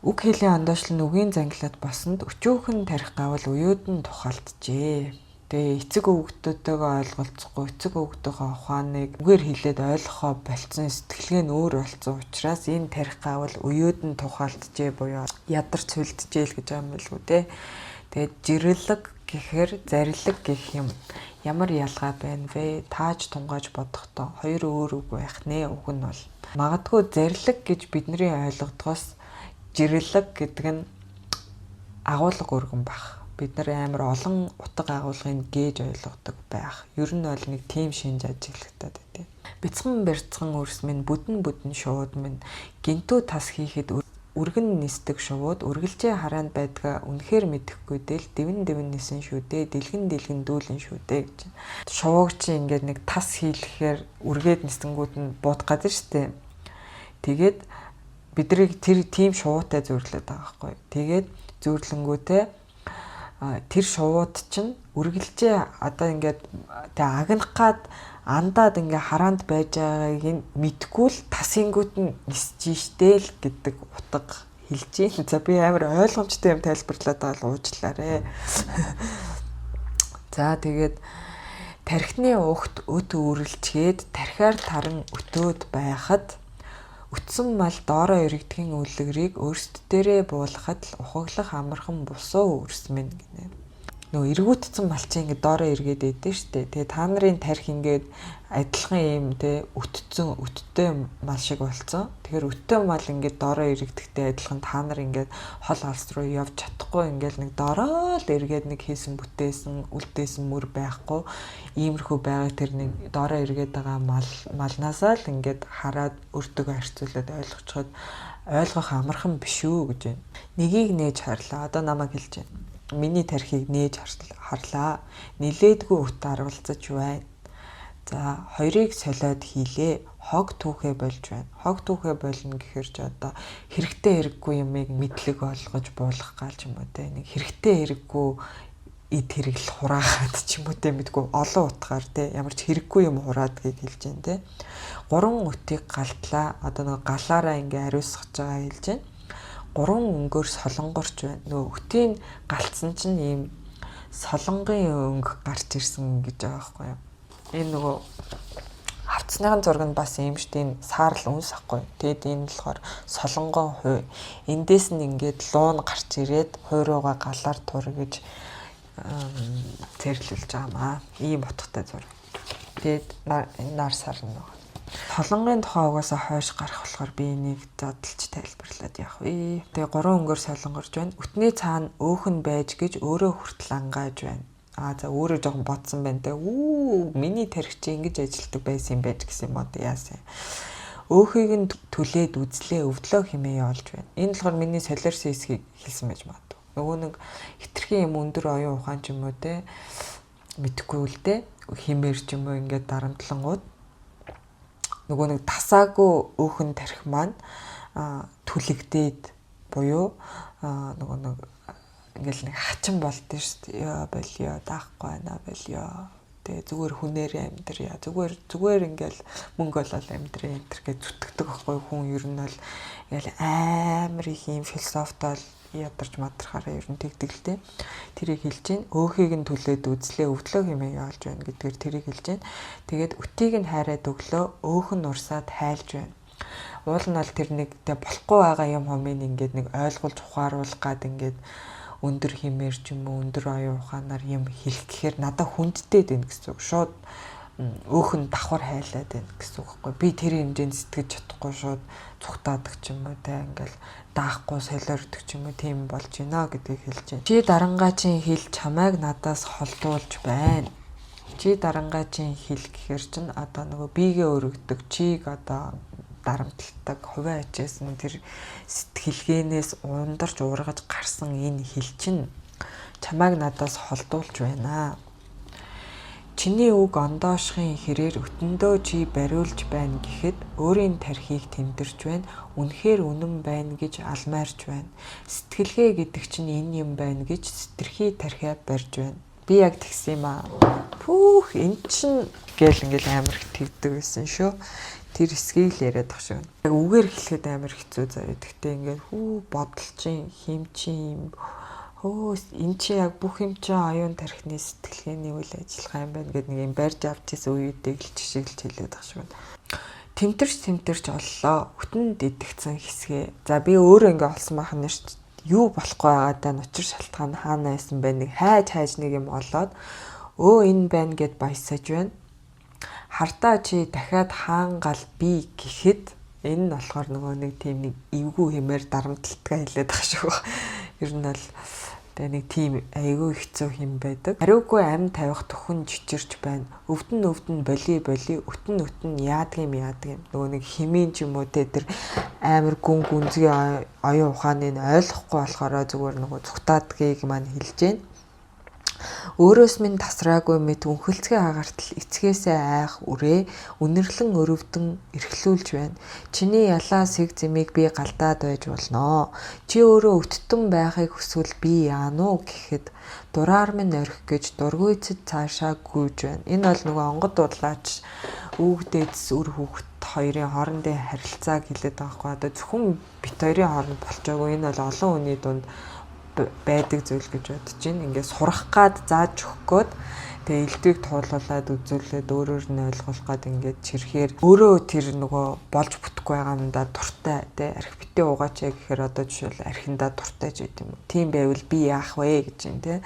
Үг хөлийн ондоошлол нь үгийн зангилаат болсонд өчүүхэн тарих гавал уюуд нь тухайлджээ. Тэгээ эцэг өвгөдтэйгээ ойлголцохгүй, эцэг өвгөдийнхөө ухааныг үгээр хэлээд ойлгохоо болцсон, сэтгэлгээ нь өөр болсон учраас энэ тарих гавал уюуд нь тухайлджээ буюу ядарч сүлджээ л гэж байгаа юм билгүй те. Тэгээд жирлэг гэхээр зарилэг гэх юм ямар ялгаа байна вэ? Тааж тунгааж бодохдоо хоёр өөр үг байх нэ уг нь бол. Магадгүй зарилэг гэж бидний ойлгодгоос жирлэг гэдэг нь агуулга өргөн байх. Бид нар амар олон утга агуулгыг гээж ойлгодог байх. Ер нь бол нэг тийм шинж ажиглагдаад байдیں۔ Бяцхан барьцхан өрс минь бүдэн бүдэн шууд минь гинтүү тас хийхэд өргөн нисдэг шувууд үргэлжээ хараанд байдгаа үнэхээр мэдэхгүй дэл дивэн дивэн нисэн шүү дээ, дэлгэн дэлгэн дүүлэн шүү дээ гэж. Шувууг чи ингээд нэг тас хийлэхээр үргээд нисэнгүүд нь буудах гэдэг шүү дээ. Тэгээд бидрийг тэр тийм шувуутай зөөрлөд байгаа байхгүй. Тэгээд зөөрлөнгүүтээ тэр шувууд чинь үргэлжээ одоо ингээд тэг агнах гад андаад ингээ хараанд байж байгааг нь мэдгүй л тасынгууд нь нисэж штэ л гэдэг утга хэлж байна. За би амар ойлгомжтой юм тайлбарлаад байгаа л уучлаарэ. За тэгээд тархины угт өт үүрэлчгээд тархиар таран өтөөд байхад өтсөн мал доороо эргэдгийн үлгэрийг өөрсд дээрээ буулгахад л ухаглах амархан бусуу өрс минь гинэ. Нөгөө эргүүтсэн мал чи ингээд доороо эргээд байдэн штэ. Тэгээ та нарын тарих ингээд адилхан юм те өтцөн өттэй мал шиг болцсон. Тэгэхээр өттэй мал ингээд доороо эргэдэхтэй адилхан та нар ингээд хол алс руу явж чадахгүй ингээд нэг доороо л эргээд нэг хийсэн бүтээсэн үлдээсэн мөр байхгүй иймэрхүү байгаа тэр нэг доороо эргээд байгаа мал малнаасаа л ингээд хараад өөртөө харьцуулаад ойлгочход ойлгох амархан биш үү гэж байна. Нэгийг нээж харлаа. Одоо намайг хэлж байна. Миний тархийг нээж харлаа. Нилээдгүй өт арвалцаж байна. За хоёрыг солиод хийлээ. Хог түүхээ болж байна. Хог түүхээ болно гэхээр ч одоо хэрэгтэй хэрэггүй юмыг мэдлэг олгож буулгах гал ч юм уу те. Нэг хэрэгтэй хэрэггүй эд хэрэгэл хураагаад ч юм уу те мэдгүй олон утгаар те ямар ч хэрэггүй юм хураадгийг хэлж байна те. Гурван өтийг галдлаа. Одоо нөгөө галаараа ингээ ариусгаж байгаа хэлж байна. Гурван өнгөөр солонгорч байна. Нөгөө өтийг галцсан чинь ийм солонгын өнгө гарч ирсэн гэж байгаа байхгүй юу. Энэ нөгөө хавцсныхын зураг нь бас ийм шүү дээ. Энэ саарл үнс ахгүй. Тэгэд энэ болохоор солонгон хуй. Эндээс нь ингээд луун гарч ирээд хуй руугаа галаар тур гэж цэрлүүлж байгаа маа. Ийм утгатай зураг. Тэгээд нар сар нь байгаа. Солонгын тухай угаасаа хойш гарах болохоор би энийг задлж тайлбарлаад явах вэ. Тэгээ гурван өнгөөр солонгорж байна. Өтний цаана өөхөн байж гэж өөрөө хүртэл ангааж байна. Аа за өөрөө жоохон бодсон байна те. Үү миний тархич ингэж ажилтдаг байсан юм байж гэсэн юм одоо яасан. Өөхийг нь түлээд үзлээ өвдлөө хэмээн явуулж байна. Энэ болохоор миний солиорсон хэсгийг хэлсэн байж магадгүй. Нөгөө нэг хитрхийн юм өндөр оюун ухаан ч юм уу те мэдхгүй л те химээр ч юм уу ингээд дарамтлангууд нөгөө нэг тасаагүй өөхөн тархи маань түлэгдээд буюу нөгөө нэг ингээл нэг хачин болдсон шүү дээ. Яа болио даахгүй байна болио. Тэгээ зүгээр хүнээрээ амьдрья. Зүгээр зүгээр ингээл мөнгө олоод амьдрья энэ төр гэж зүтгэдэг байхгүй хүн ер нь бол ингээл амар их юм философитой ядарч мадрахаараа ер нь тэгдэг л дээ. Тэрийг хэлж гин. Өөхийг нь түлээд үзлээ өвдлөө хэмээн яалж байна гэдгээр тэрийг хэлж гин. Тэгээд өтийг нь хайраад өглөө өөх нь урсаад хайлж байна. Уул нь бол тэр нэг тэ болохгүй байгаа юм хомыг ингээд нэг ойлгуулж ухааруулах гад ингээд өндөр химээр ч юм уу өндөр оюун ухаанаар юм хэлэх гэхээр надад хүндтэй байна гэсэн үг. Шууд өөх нь давхар хайлаад байна гэсэн үг байхгүй. Би тэр хэмжээнд сэтгэж чадахгүй шууд цухтаадаг ч юм уу те ингээл даахгүй солиордог ч юм уу тийм болж байна гэдгийг хэлж байна. Чи дарангаачийн хэл чамайг надаас холдуулж байна. Чи дарангаачийн хэл гэхэр чин одоо нөгөө биегээ өргөдөг чиг одоо дарамталдаг хувиа ачаасан тэр сэтгэлгээнээс ундарч уургаж гарсан энэ хэл чинь чамайг надаас холдуулж байна. Чиний үг ондоошхын хэрээр өтөндөө чи бариулж байна гэхэд өөрийн тархийг тэмдэрч байна. Үнэхээр үнэн байна гэж алмайрч байна. Сэтгэлгээ гэдэг чинь энэ юм байна гэж сэтэрхий тархиа барьж байна. Би яг тэгсэн юм аа. Пүүх эн чин гээл ингээл амар их тэгдэг байсан шүү. Тэр хэсгийг л яриад ах шиг. Яг үгээр хэлэхэд амар хэцүү заяа. Тэгтээ ингээд хүү бодолчин, химчин хөө эн чи яг бүх юм чи оюун тархины сэтгэлгээний үйл ажиллагаа юм байна гэдэг нэг юм барьж авч ирсэн үеүүдийг л жишээлж хэлээд байгаа шиг байна. Тэмтэрч тэмтэрч оллоо. Хөтөнд идэгцэн хэсгээ. За би өөрөө ингээ олсон байх нь шүү дээ. Юу болохгүй байгаадаа учир шалтгаан хаана байсан бэ нэг хайж хайж нэг юм олоод өө энэ байна гэд баясаж байна. Хардаа чи дахиад хаан гал би гэхэд энэ нь болохоор нөгөө нэг тийм нэг эвгүй хэмээр дарамтлалтгаа хэлээд байгаа шүү. Ер нь бол тэгээ нэг тийм айгүй хэцүү юм байдаг. Хариугүй амь тавих төхөн чичирч байна. Өвдөн өвдөн боли боли өтөн өтөн яадаг юм яадаг юм. Нөгөө нэг химийн ч юм уу те тэр амар гүн гүнзгий оюун ухааныг ойлгохгүй болохоор зүгээр нөгөө цугтаадгийг маань хэлж байна. Өөрөөс минь тасраагүй мэт үнхэлцгээ агартал эцгээсээ айх үрээ үнэрлэн өрөвдөн эрхлүүлж байна. Чиний ялаа сэг зэмийг би галдаад байж болноо. Чи өөрөө өттөн байхыг хүсвэл би яана уу гэхэд дураар минь орхих гэж дургүйцэд цаашаа гүйж байна. Энэ бол нөгөө онгод дуудлаач өвөг дээдэс үр хүүхэд хоёрын хоорондын харилцааг хэлээд байгаа хгүй. Одоо зөвхөн бит хоёрын хооронд болчоогүй. Энэ бол олон хүний дунд байдаг зүйл гэж бодож байна. Ингээд сурах гад зааж өгөх гээд тэгээ элдвийг туулуулад үзүүлээд өөрөөр нь ойлгуулах гад ингээд чирхээр өөрөө тэр нөгөө болж бүтэхгүй байгаа юмдаа дуртай тий архи битээ угаач гэхээр одоо жишээл архиндаа дуртай ч гэдэм юм. Тийм байвал би яах вэ гэж юм тий.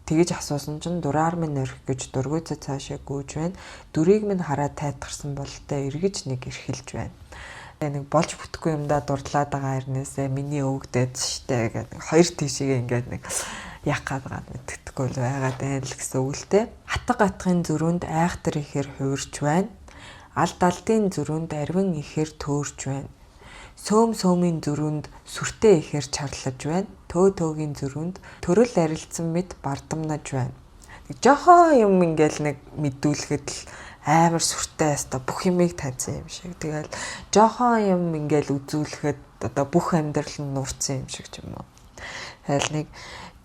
Тэгэж асуусан чинь дураар минь орхих гэж дургүйцээ цаашаа гүйж байна. Дүрийг минь хараад тайтгарсан бололтой эргэж нэг эрхэлж байна. Нэг болж бүтэхгүй юмдаа дурдлаад байгаа хэрнээсээ миний өвгдээд штэ гэдэг нэг хоёр тийшээ ингээд нэг яах гээд байгаа мэддэхгүй л байгаад байна л гэсэн үг л те. Хатаг атгын зөрүүнд айхтар ихээр хувирч байна. Алд алдын зөрүүнд арвин ихээр төөрч байна. Сөөм сөөмийн зөрүүнд сүртэй ихээр чарлаж байна. Төө төөгийн зөрүүнд төрөл арилцсан мэт бардамнаж байна. Нэг жохон юм ингээл нэг мэдүүлэхэд л амар сүртэй хаста бүх юмыг таньсан юм шиг. Тэгэл жохон юм ингээл үзүүлэхэд одоо бүх амьдрал нь нуурсан юм шиг ч юм уу. Тэгэл нэг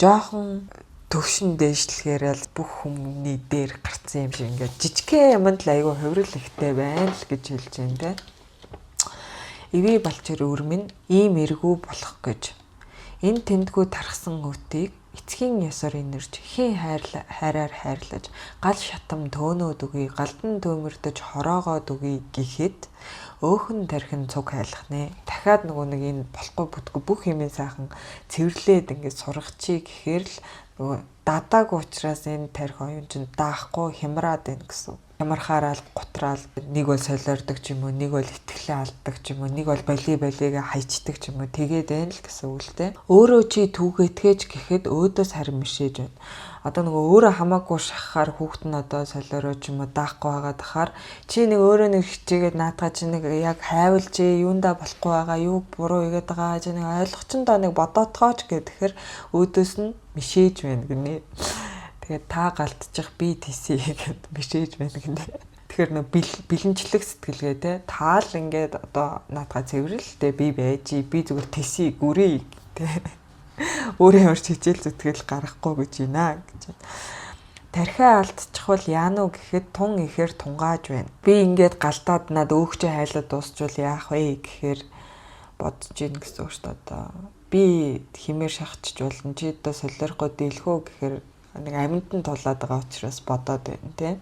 жохон Төвшин дээшлэхээр л бүх хүмүүний дээр гарцсан юм шиг ингээд жижигхэн юмд л айгүй хувирал ихтэй байна л гэж хэлж байна те. Ивэ балчир өрмөн ийм эргүү болох гэж. Энэ тэндгүү тархсан өтийг эцгийн ёсоор инэрч хийн хайраар хайрлаж гал шатам төөнөөд өгье, галдан төмөрдөж хороогоод өгье гэхэд өөхөн тархин цуг хайлах нэ. Дахиад нөгөө нэг энэ болохгүй бүтгүй бүх юмыг сайхан цэвэрлээд ингээд сургачих гэхээр л нөгөө дадаагүй учраас энэ тархи оюун чинь даахгүй хямраад байна гэсэн. Хямархаараа л гутраал нэг бол солиордог ч юм уу, нэг бол итгэлээ алддаг ч юм уу, нэг бол боли болигээ хайчдаг ч юм уу, тэгээд байна л гэсэн үг л дээ. Өөрөө чи түүгээтгэж гэхэд өөдөөс харин мишээж байна. Одоо нөгөө өөрөө хамаагүй шахахаар хүүхэд нь одоо солиороо ч юм уу даахгүй байгаа тахаар чи нэг өөрөө нэг хичээгээд наатаа чи нэг яг хайвал чи юундаа болохгүй байгаа, юу буруу игээд байгаа чи нэг ойлгочин доо нэг бодоотгооч гэхээр өөдөөс нь мишээж байна гинэ. Тэгээд та галтчих би тийсээ гэд мишээж байна гинэ. Тэгэхээр нөө бэлэнчлэг сэтгэлгээ те таал ингээд одоо наатгаа цэвэрл те би байж би зүгээр тэсий гүрий те өөрөө ямар ч хичээл зүтгэл гаргахгүй гэж байна гэж. Тархиа алдчихвал яана уу гэхэд тун ихээр тунгааж байна. Би ингээд галдаад над өөгчөө хайлаад дуусчвал яах вэ гэхээр бодож гин гэсэн үг шүү дээ. Одоо би химээр шахчих болно. Чи одоо солиорохгүй дийлхөө гэхээр нэг амьд нь тулаад байгаа учраас бодоод байна тий.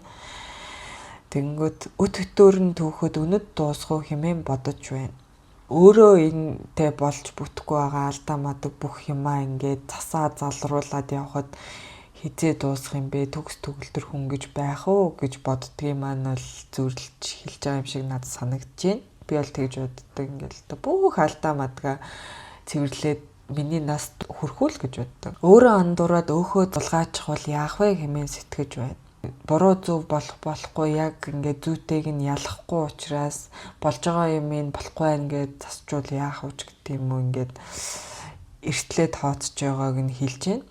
Тэнгүүт өт өтөөр нь түүхэд өнөд дуусах уу хэмээн бодож байна. Өөрөө энэтэй болж бүтэхгүй байгаа алдаа мадаг бүх юмаа ингээд засаа залруулад явхад хизээ дуусах юм бэ? Төгс төгөлдөр хүн гэж байх уу гэж боддгийн маань бол зүрлж хэлж байгаа юм шиг надад санагдаж байна. Би бол тэгж боддог ингээд л бүх алдаа мадгаа цэвэрлээд миний нас хүрхүүл гэж боддог. Өөрөө андуураад өөхөө зулгаачих бол яах вэ хэмээн сэтгэж байна. Буруу зөв болох болохгүй яг ингээд зүйтэйг нь ялахгүй учраас болж байгаа юм ин болохгүй байна гэж засчвал яах вэ гэдэг юм уу ингээд эртлээ тооцож байгааг нь хэлж байна.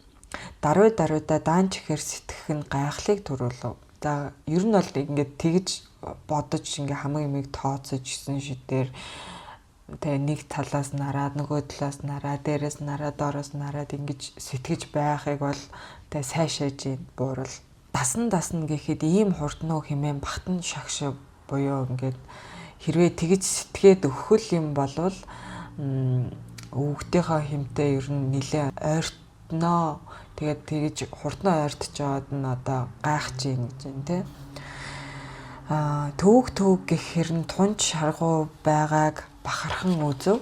Даруй даруйда даан чихэр сэтгэх нь гайхлыг төрүүлв. За ер нь бол ингээд тэгж бодож ингээ хамаг юмыг тооцож гисэн шидээр тэгээ нэг талаас нараад нөгөө талаас нараад дээрээс нараад доороос нараад ингэж сэтгэж байхыг бол тэгээ сайшааж буурал дасн дасна гэхэд ийм хурднуу хэмээн бахтан шагш буюу ингээд хэрвээ тэгж сэтгээд өгөх юм болвол өвгдийнхөө хэмтэй ер нь нилээ ойртноо. Тэгээд тэгж хурднаа ойртож байгаад нь одоо гайхаж ийн гэж байна те. Аа төвөг төвөг гэхэр нь тунч шаргуу байгааг бахархан үзв.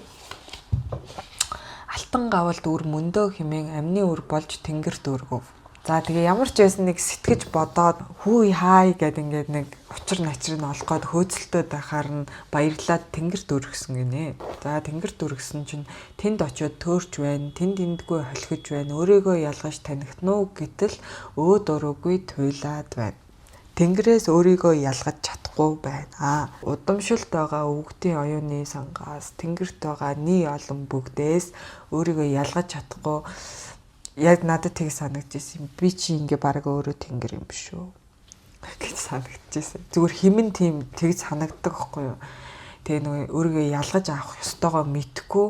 Алтан гавалд үр мөндөө хэмээн амны үр болж тэнгэрт өргөв. За тэгээ ямар ч байсан нэг сэтгэж бодоод хүү хай гэд ингээд нэг учир начрыг олох гээд хөөцөлтөд байхаар нь баярлаад тэнгэрт өргөсөн гинэ. За тэнгэрт өргөсөн чинь тэнд очиод төөрч байна, тэнд эндгүй холхиж байна, өөрийгөө ялгаж танихтнуу гэтэл өөд уруугүй туйлаад байна. Тэнгэрээс өөрийгөө ялгаж чадахгүй байна. Удамшилт байгаа өвгдийн оюуны сангаас тэнгэрт байгаа нэг олон бүгдээс өөрийгөө ялгаж чадахгүй яг надад тэг санагдчихсэн. Би чи ингээ баг өөрөө тэнгэр юм биш үү гэж санагдчихсэн. Зүгээр химэн тийм тэг санагддаг байхгүй юу? Тэгээ нөгөө өөрийгөө ялгаж авах ёстойгоо мэдхгүй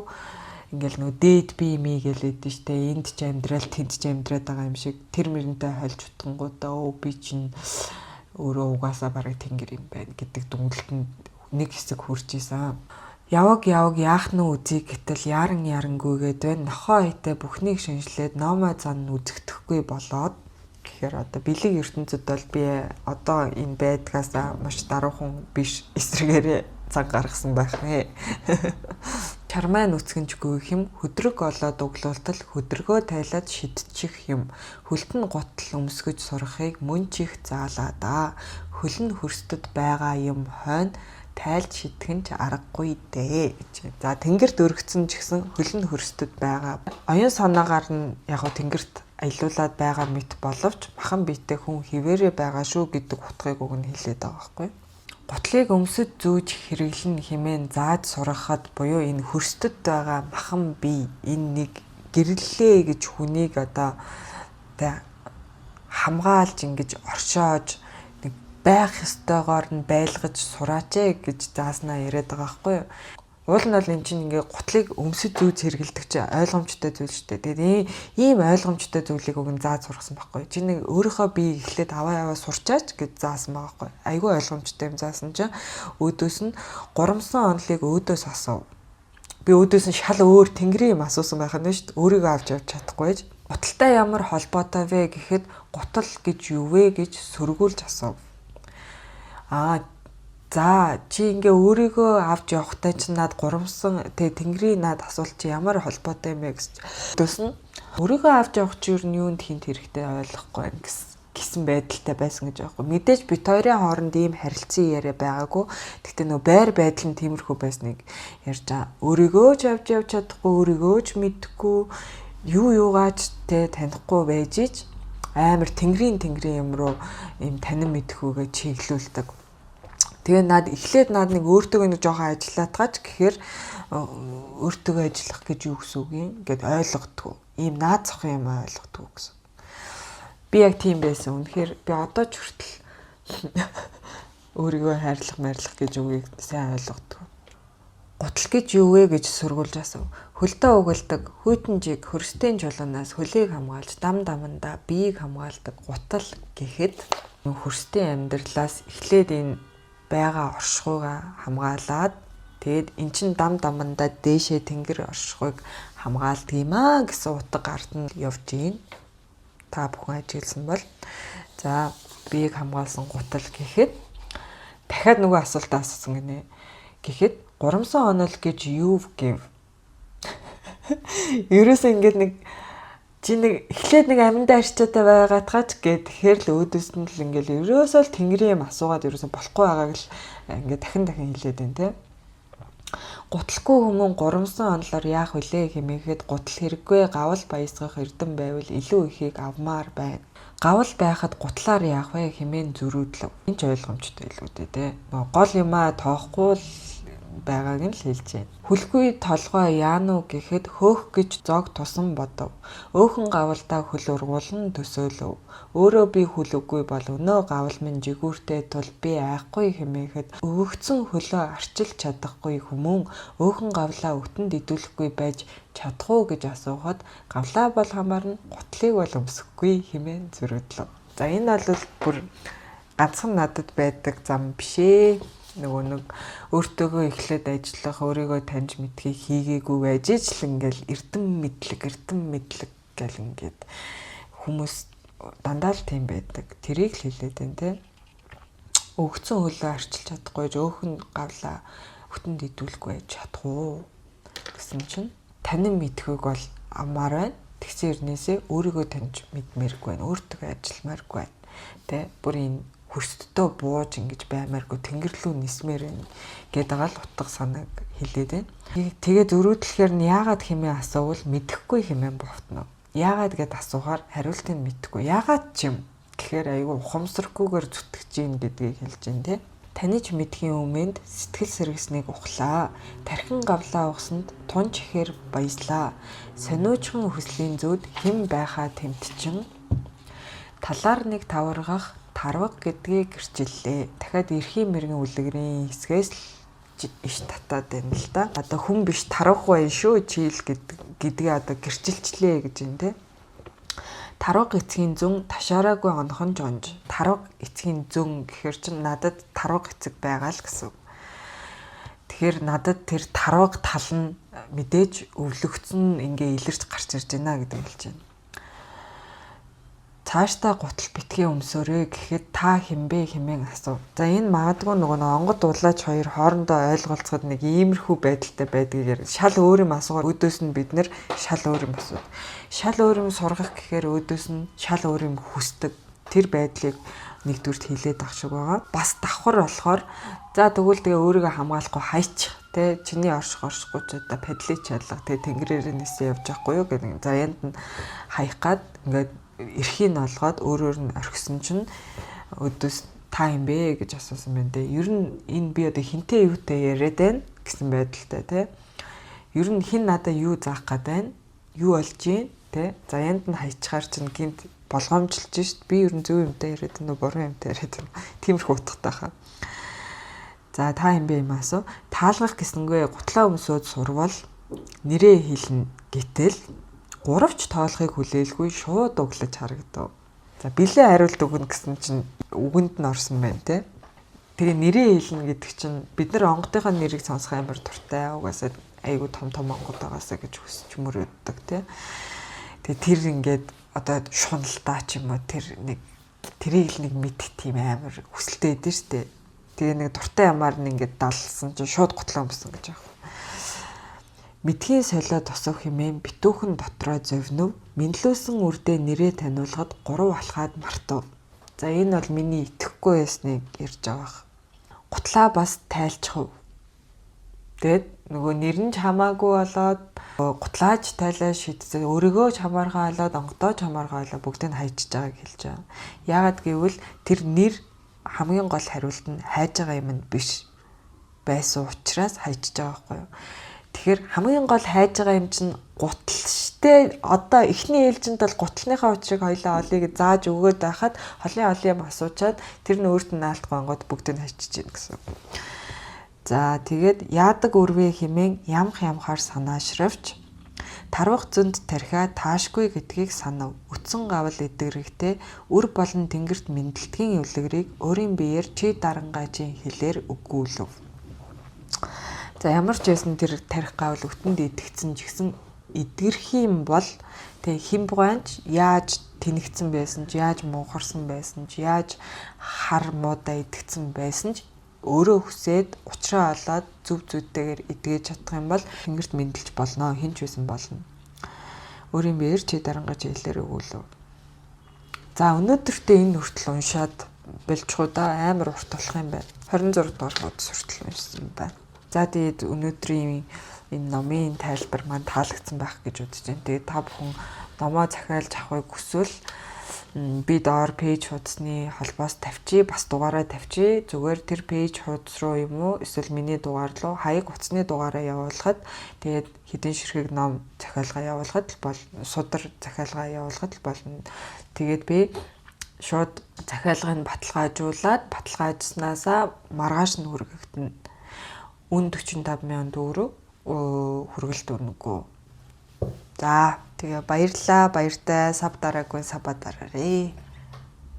ингээл нөгөө дээд би ми гэлээд нь штэ энд ч амьдрал тэнд ч амьдраад байгаа юм шиг тэр мөрөнтэй хольж утгангуудаа өө би чинь өөрөө угаасаа бараг тэнгэр юм байна гэдэг дүнэлтэнд нэг хэсэг хүрч исэн. Яваг яваг яах нь үзье гэтэл яран ярангүйгээд байна. Нохоо айтай бүхнийг шинжлээд номой зан үзэгдэхгүй болоод гэхээр одоо бэлэг ертөнцид бол би одоо энэ байдгаас маш даруухан биш эсрэгээрээ зан гаргасан байх нэ. Чармай нүцгэнч гүйх юм хөдрөг олоод углуултал хөдрөгөө тайлаад шидчих юм. Хөлт нь гутал өмсгөж сурахыг мөн чих заалаа да. Хөл нь хөрсдөд байгаа юм хойно тайлж шидэх нь ч аргагүй дээ гэж. За тэнгэрт өргөцсөн ч гэсэн хөл нь хөрсдөд байгаа. Оюун санаагаар нь яг гоо тэнгэрт аялуулад байгаа мэт боловч махан биетэй хүн хിവэрэ байгаа шүү гэдэг утгыг уг нь хэлээд байгаа байхгүй. Гутлыг өмсөд зүүж хэрэглэн хэмээн зааж сургахад буюу энэ хөрсдөд байгаа махан бие энэ нэг гэрлээ гэж хүнийг одоо тэ хамгаалж ингэж оршоож байх ёстойгоор нь байлгаж сураач ээ гэж зааснаа яриад байгаа байхгүй юу. Уул нь бол эн чинь ингээ гутлыг өмсөж зүүж хэрэгэлдэг чи ойлгомжтой зүйл шүү дээ. Тэгээд ийм ойлгомжтой зүйлийг уг нь зааж сургасан байхгүй. Чи нэг өөрийнхөө биеийг эхлээд аваа яваа сурчаач гэж заасан байгаа байхгүй. Айгүй ойлгомжтой юм заасан чинь өөдөөс нь гурамсан онолыг өөдөөс асуув. Би өөдөөс нь шал өөр тэнгэрийн юм асуусан байх нь шүү дээ. Өөрийгөө авч явж чадахгүй байж. Гуталтай ямар холбоотой вэ гэхэд гутал гэж юу вэ гэж сөргүүлж асуув. Аа за чи ингээ өөрийгөө авч явахтай чинь над гурамсан тэгээ тэнгэрийн над асуулт чи ямар холбоотой юм бэ гэж. Өөдөөс нь өөрийгөө авч явах чи юу нь юунд хинт хэрэгтэй ойлгохгүй байна гэсэн байдалтай байсан гэж байхгүй. Мэдээж бит хоёрын хооронд ийм харилцан яриа байгаагүй. Гэхдээ нөө байр байдал нь тиймэрхүү байсныг ярьж байгаа. Өөрийгөө ч авч явж чадахгүй, өөрийгөө ч мэдэхгүй, юу юугаач те танихгүй байж ич амар тэнгэрийн юм руу ийм танин мэдхүүгээ чиглүүлдэг. Тэгээ над эхлээд над нэг өөртөөгөө нэг жоохон ажиллаатгаач гэхээр өөртөөгөө ажиллах гэж юу гэсэн үг юм гэд ойлгодгоо. Ийм наад зохин юм ойлгодгоо гэсэн. Би яг тийм байсан. Үнэхээр би одоо ч хүртэл өөрийгөө хайрлах майрлах гэж үгийг сайн ойлгодгоо. Гутал гэж юу вэ гэж сөргүүлж асуув. Хөлдөө угалдаг, хүйтэн жиг, хөрстийн чулуунаас хөлийг хамгаалж, дам дамандаа биеийг хамгаалдаг гутал гэхэд хөрстийн амьдралаас эхлээд энэ байгаа оршихуйгаа хамгаалаад тэгээд эн чин дам дамандаа дээшээ тэнгэр оршихуйг хамгаалдаг юм аа гэсэн утга гард нь явж гин. Та бүхэн ажигласан бол за биеийг хамгаалсан гутал гэхэд дахиад нөгөө асуултаа асуусан гинэ. Гэхэд гурамсан онол гэж юу гэв? Ерөөсөө ингээд нэг чи нэг эхлээд нэг амьдаа арчаатай байгаатгаач гэд тэгэхээр л өөдөөс нь л ингээл ерөөсөө л тэнгэрийн юм асуугаад ерөөсөө болохгүй байгааг л ингээд дахин дахин хэлээд байна те. Гутлахгүй хүмүүн гурамсан онолоор яах вүлээ хэмээхэд гутал хэрэггүй гавал баясгах эрдэм байвал илүү ихийг авмаар байна. Гавал байхад гутлаар яах вэ хэмээн зөрүүдлэв. Энэ ч ойлгомжтой илүү дээ те. Гол юмаа тоохгүй л байгааг нь л хэлж байна. Хүлгүй толгой яана уу гэхэд хөөх гэж зог тусан бодов. Өөхөн гавалдаа хөл ургуулн төсөөлөв. Өөрөө би хүл үгүй бол өнөө гавал минь жигүүртэй тул би айхгүй хэмээхэд өвөгцөн хөлөө арчилж чадахгүй хүмүүн өөхөн гавлаа өтөнд идүүлэхгүй байж чадах уу гэж асуухад гавлаа бол хамаарна гутлыг бол өмсөхгүй хэмээн зөрүүдлээ. За энэ бол бүр ганцхан надад байдаг зам биш ээ. Нөгөө нэг өөртөөгөө эхлээд ажиллах, өөрийгөө таньж мэдхийг хийгээгүй байж ч л ингээл эрдэм мэдлэг гэл ингээд хүмүүс дандаа л тийм байдаг. Тэрийг л хэлээд байна те. Өгцөн хөлөө арчилж чадахгүй, өөхөн гавлаа өтөнд идүүлэхгүй байж чадах уу гэсэн чинь танин мэдхүйг бол амаар байна. Тэгсэн хэрнээсээ өөрийгөө таньж мэдмээргүй байна. Өөртөө ажилламааргүй байна. Тэ бүр энэ хөрстдөө бууж ингэж баймааргүй тэнгэр лүү нисмээр байна гэдэг л утга санааг хэлээд байна. Тэгээ зөрүүдлэхээр нь яагаад хэмээн асуувал мэдэхгүй хэмээн бовтно. Яагаад гэд асуухаар хариултыг мэдэхгүй. Яагаад ч юм гэхээр айгүй ухамсаргүйгээр зүтгэж гин гэдгийг хэлж байна те. Таниж мэдхийн өмнөд сэтгэл сэргэснийг ухлаа. Тархин гавлаа ухсанд тунч ихээр баяслаа. Сониучхан хүслийн зүйд хэн байхаа тэмтчин. Талаар нэг таваргах тарваг гэдгийг гэрчиллээ. Дахиад эрхийн мэрэгэн үлгэрийн хэсгээс л иш татаад байна л да. Одоо хүн биш тарвах байна шүү чийл гэдгээ одоо гэрчилчлээ гэж юм те. Тарваг эцгийн зөн ташаараагүй онохон жонж. Тарваг эцгийн зөн гэхэр чинь надад тарваг эцэг байгаа л гэсэн. Тэгэхээр надад тэр тарваг тал нь мэдээж өвлөгцөн ингээ илэрч гарч ирж байна гэдэг хэлж байна. Цаашдаа гутал битгий өмсөөрэй гэхэд та хинбэ хэмээн асуув. За энэ магадгүй нөгөө нэг онгод дулаач хоёр хоорондоо ойлголцоход нэг иймэрхүү байдалтай байдгийг ярь. Шал өөр юм асуугаар өөдөөс нь бид нэр шал өөр юм асууд. Шал өөр юм сургах гэхээр өөдөөс нь шал өөр юм хүсдэг. Тэр байдлыг нэгдүгüрт хилээд ах шиг байгаа. Бас давхар болохоор за тэгвэл тэгээ өөрийгөө хамгаалахгүй хайчих тэ чиний орших оршихгүй ч одоо падлий чалга тэ тэнгэрээр нисээ явж байхгүй юу гэдэг. За янд нь хаях гад ингээд эрхийг нь олгоод өөрөөр нь орхисон чинь өдөөс та юм бэ гэж асуусан байна те. Ер нь энэ би одоо хинтээ юутай яриад байна гэсэн байдалтай те. Ер нь хин надаа юу заах гээд байна? Юу болж гин те. За янд нь хайчаар чинь гинт болгоомжилж шít. Би ер нь зөв юмтай яриад байна уу, буруу юмтай яриад байна. Тиймэрхүү утгатай хаа. За та юм бэ юм асуу. Таалгах гэсэнгүй гутлаа өмсөөд сурвал нэрээ хэлнэ гэтэл гуравч тоолохыг хүлээлгүй шууд углаж харагдав. За бэлэн хариулт өгнө гэсэн чинь үгэнд нь орсон байна те. Тэгээ нэрээ хэлнэ гэдэг чинь бид нар онгодынхаа нэрийг сонсох амар дуртай. Угаасаа айгүй том том онгод байгаасаа гэж хүсч мөрөөддөг те. Тэгээ тэр ингээд одоо шуналдаа ч юм уу тэр нэг тэрийг л нэг мэдэх тийм амар хүсэлтэй өгдөн штэ. Тэгээ нэг дуртай ямаар нь ингээд далсан чинь шууд гутлаа өмсөн гэж аах. Мэдхийн солио тосов хэмээн битүүхэн дотроо зовнив. Мэдлөөсөн үрдээ нэрээ таниулахад гурав алхаад мартав. За энэ бол миний итгэхгүй байсныг ярьж байгаа бах. Гутлаа бас тайлчихв. Тэгэд нөгөө нэр нь ч хамаагүй болоод гутлааж тайлаа шидсэн өөрийгөө ч хамаархан болоод онгодоо ч хамаархан болоо бүгдийг нь хайчиж байгааг хэлж байгаа. Яагаад гэвэл тэр нэр хамгийн гол хариулт нь хайж байгаа юм нь биш байсан учраас хайчиж байгаа байхгүй юу. Тэгэхээр хамгийн гол хайж байгаа юм чинь гутал штэ. Одоо эхний ээлжинд бол гутлынхаа учрыг хоёлаа олъё гэж зааж өгөөд байхад холын олон юм асуучаад тэр нь өөрт нь наалт гонгод бүгдийг нь хайчиж гин гэсэн. За тэгээд яадаг өрвөө хэмээн ямх ямхаар санаашравч тарвах зөнд тархиа таашгүй гэдгийг санав. Үтсэн гавл эдгэрэгтэй үр болон тэнгэрт мэндэлтгийн үлгэрийг өөрийн биеэр чи дарангаажийн хэлээр өггүүлв. За ямар ч байсан тэр тарих гавл өтөнд идэгцэн ч гэсэн эдгэрх юм бол тэг хэн бугаанч яаж тэнэгцэн байсан ч яаж муухарсан байсан ч яаж хар муудаа идэгцэн байсан ч өөрөө хүсээд учраа олоод зөв зүйтэйгээр эдгэж чадах юм бол тэнгэрт мэндэлж болно хэн ч байсан болно. Өөрийн биеэр чи дарангаж хэлээр өгүүлв. За өнөөдөртөө энэ хүртэл уншаад болчихоо да амар урт болох юм байна. 26 дугаар хуудас хүртэл уншсан байна. За тэгээд өнөөдрийн энэ номын тайлбар маань таалагдсан байх гэж бодож байна. Тэгээд та бүхэн номоо захиалж авахыг хүсвэл би доор page хуудасны холбоос тавьчих, бас дугаараа тавьчих. Зүгээр тэр page хуудас руу юм уу эсвэл миний дугаар руу хаяг утасны дугаараа явуулахад тэгээд хэдэн ширхэг ном захиалгаа явуулахад л бол судар захиалгаа явуулахад л болно. Тэгээд би шууд захиалгыг баталгаажуулаад баталгаажснаасаа маргааш нь хүргэгдэнэ. Үн 45 мянган төгрөг хүргэлт өрнөгөө. За тэгээ баярлалаа, баяртай sub дараагүй sub аа дараарай.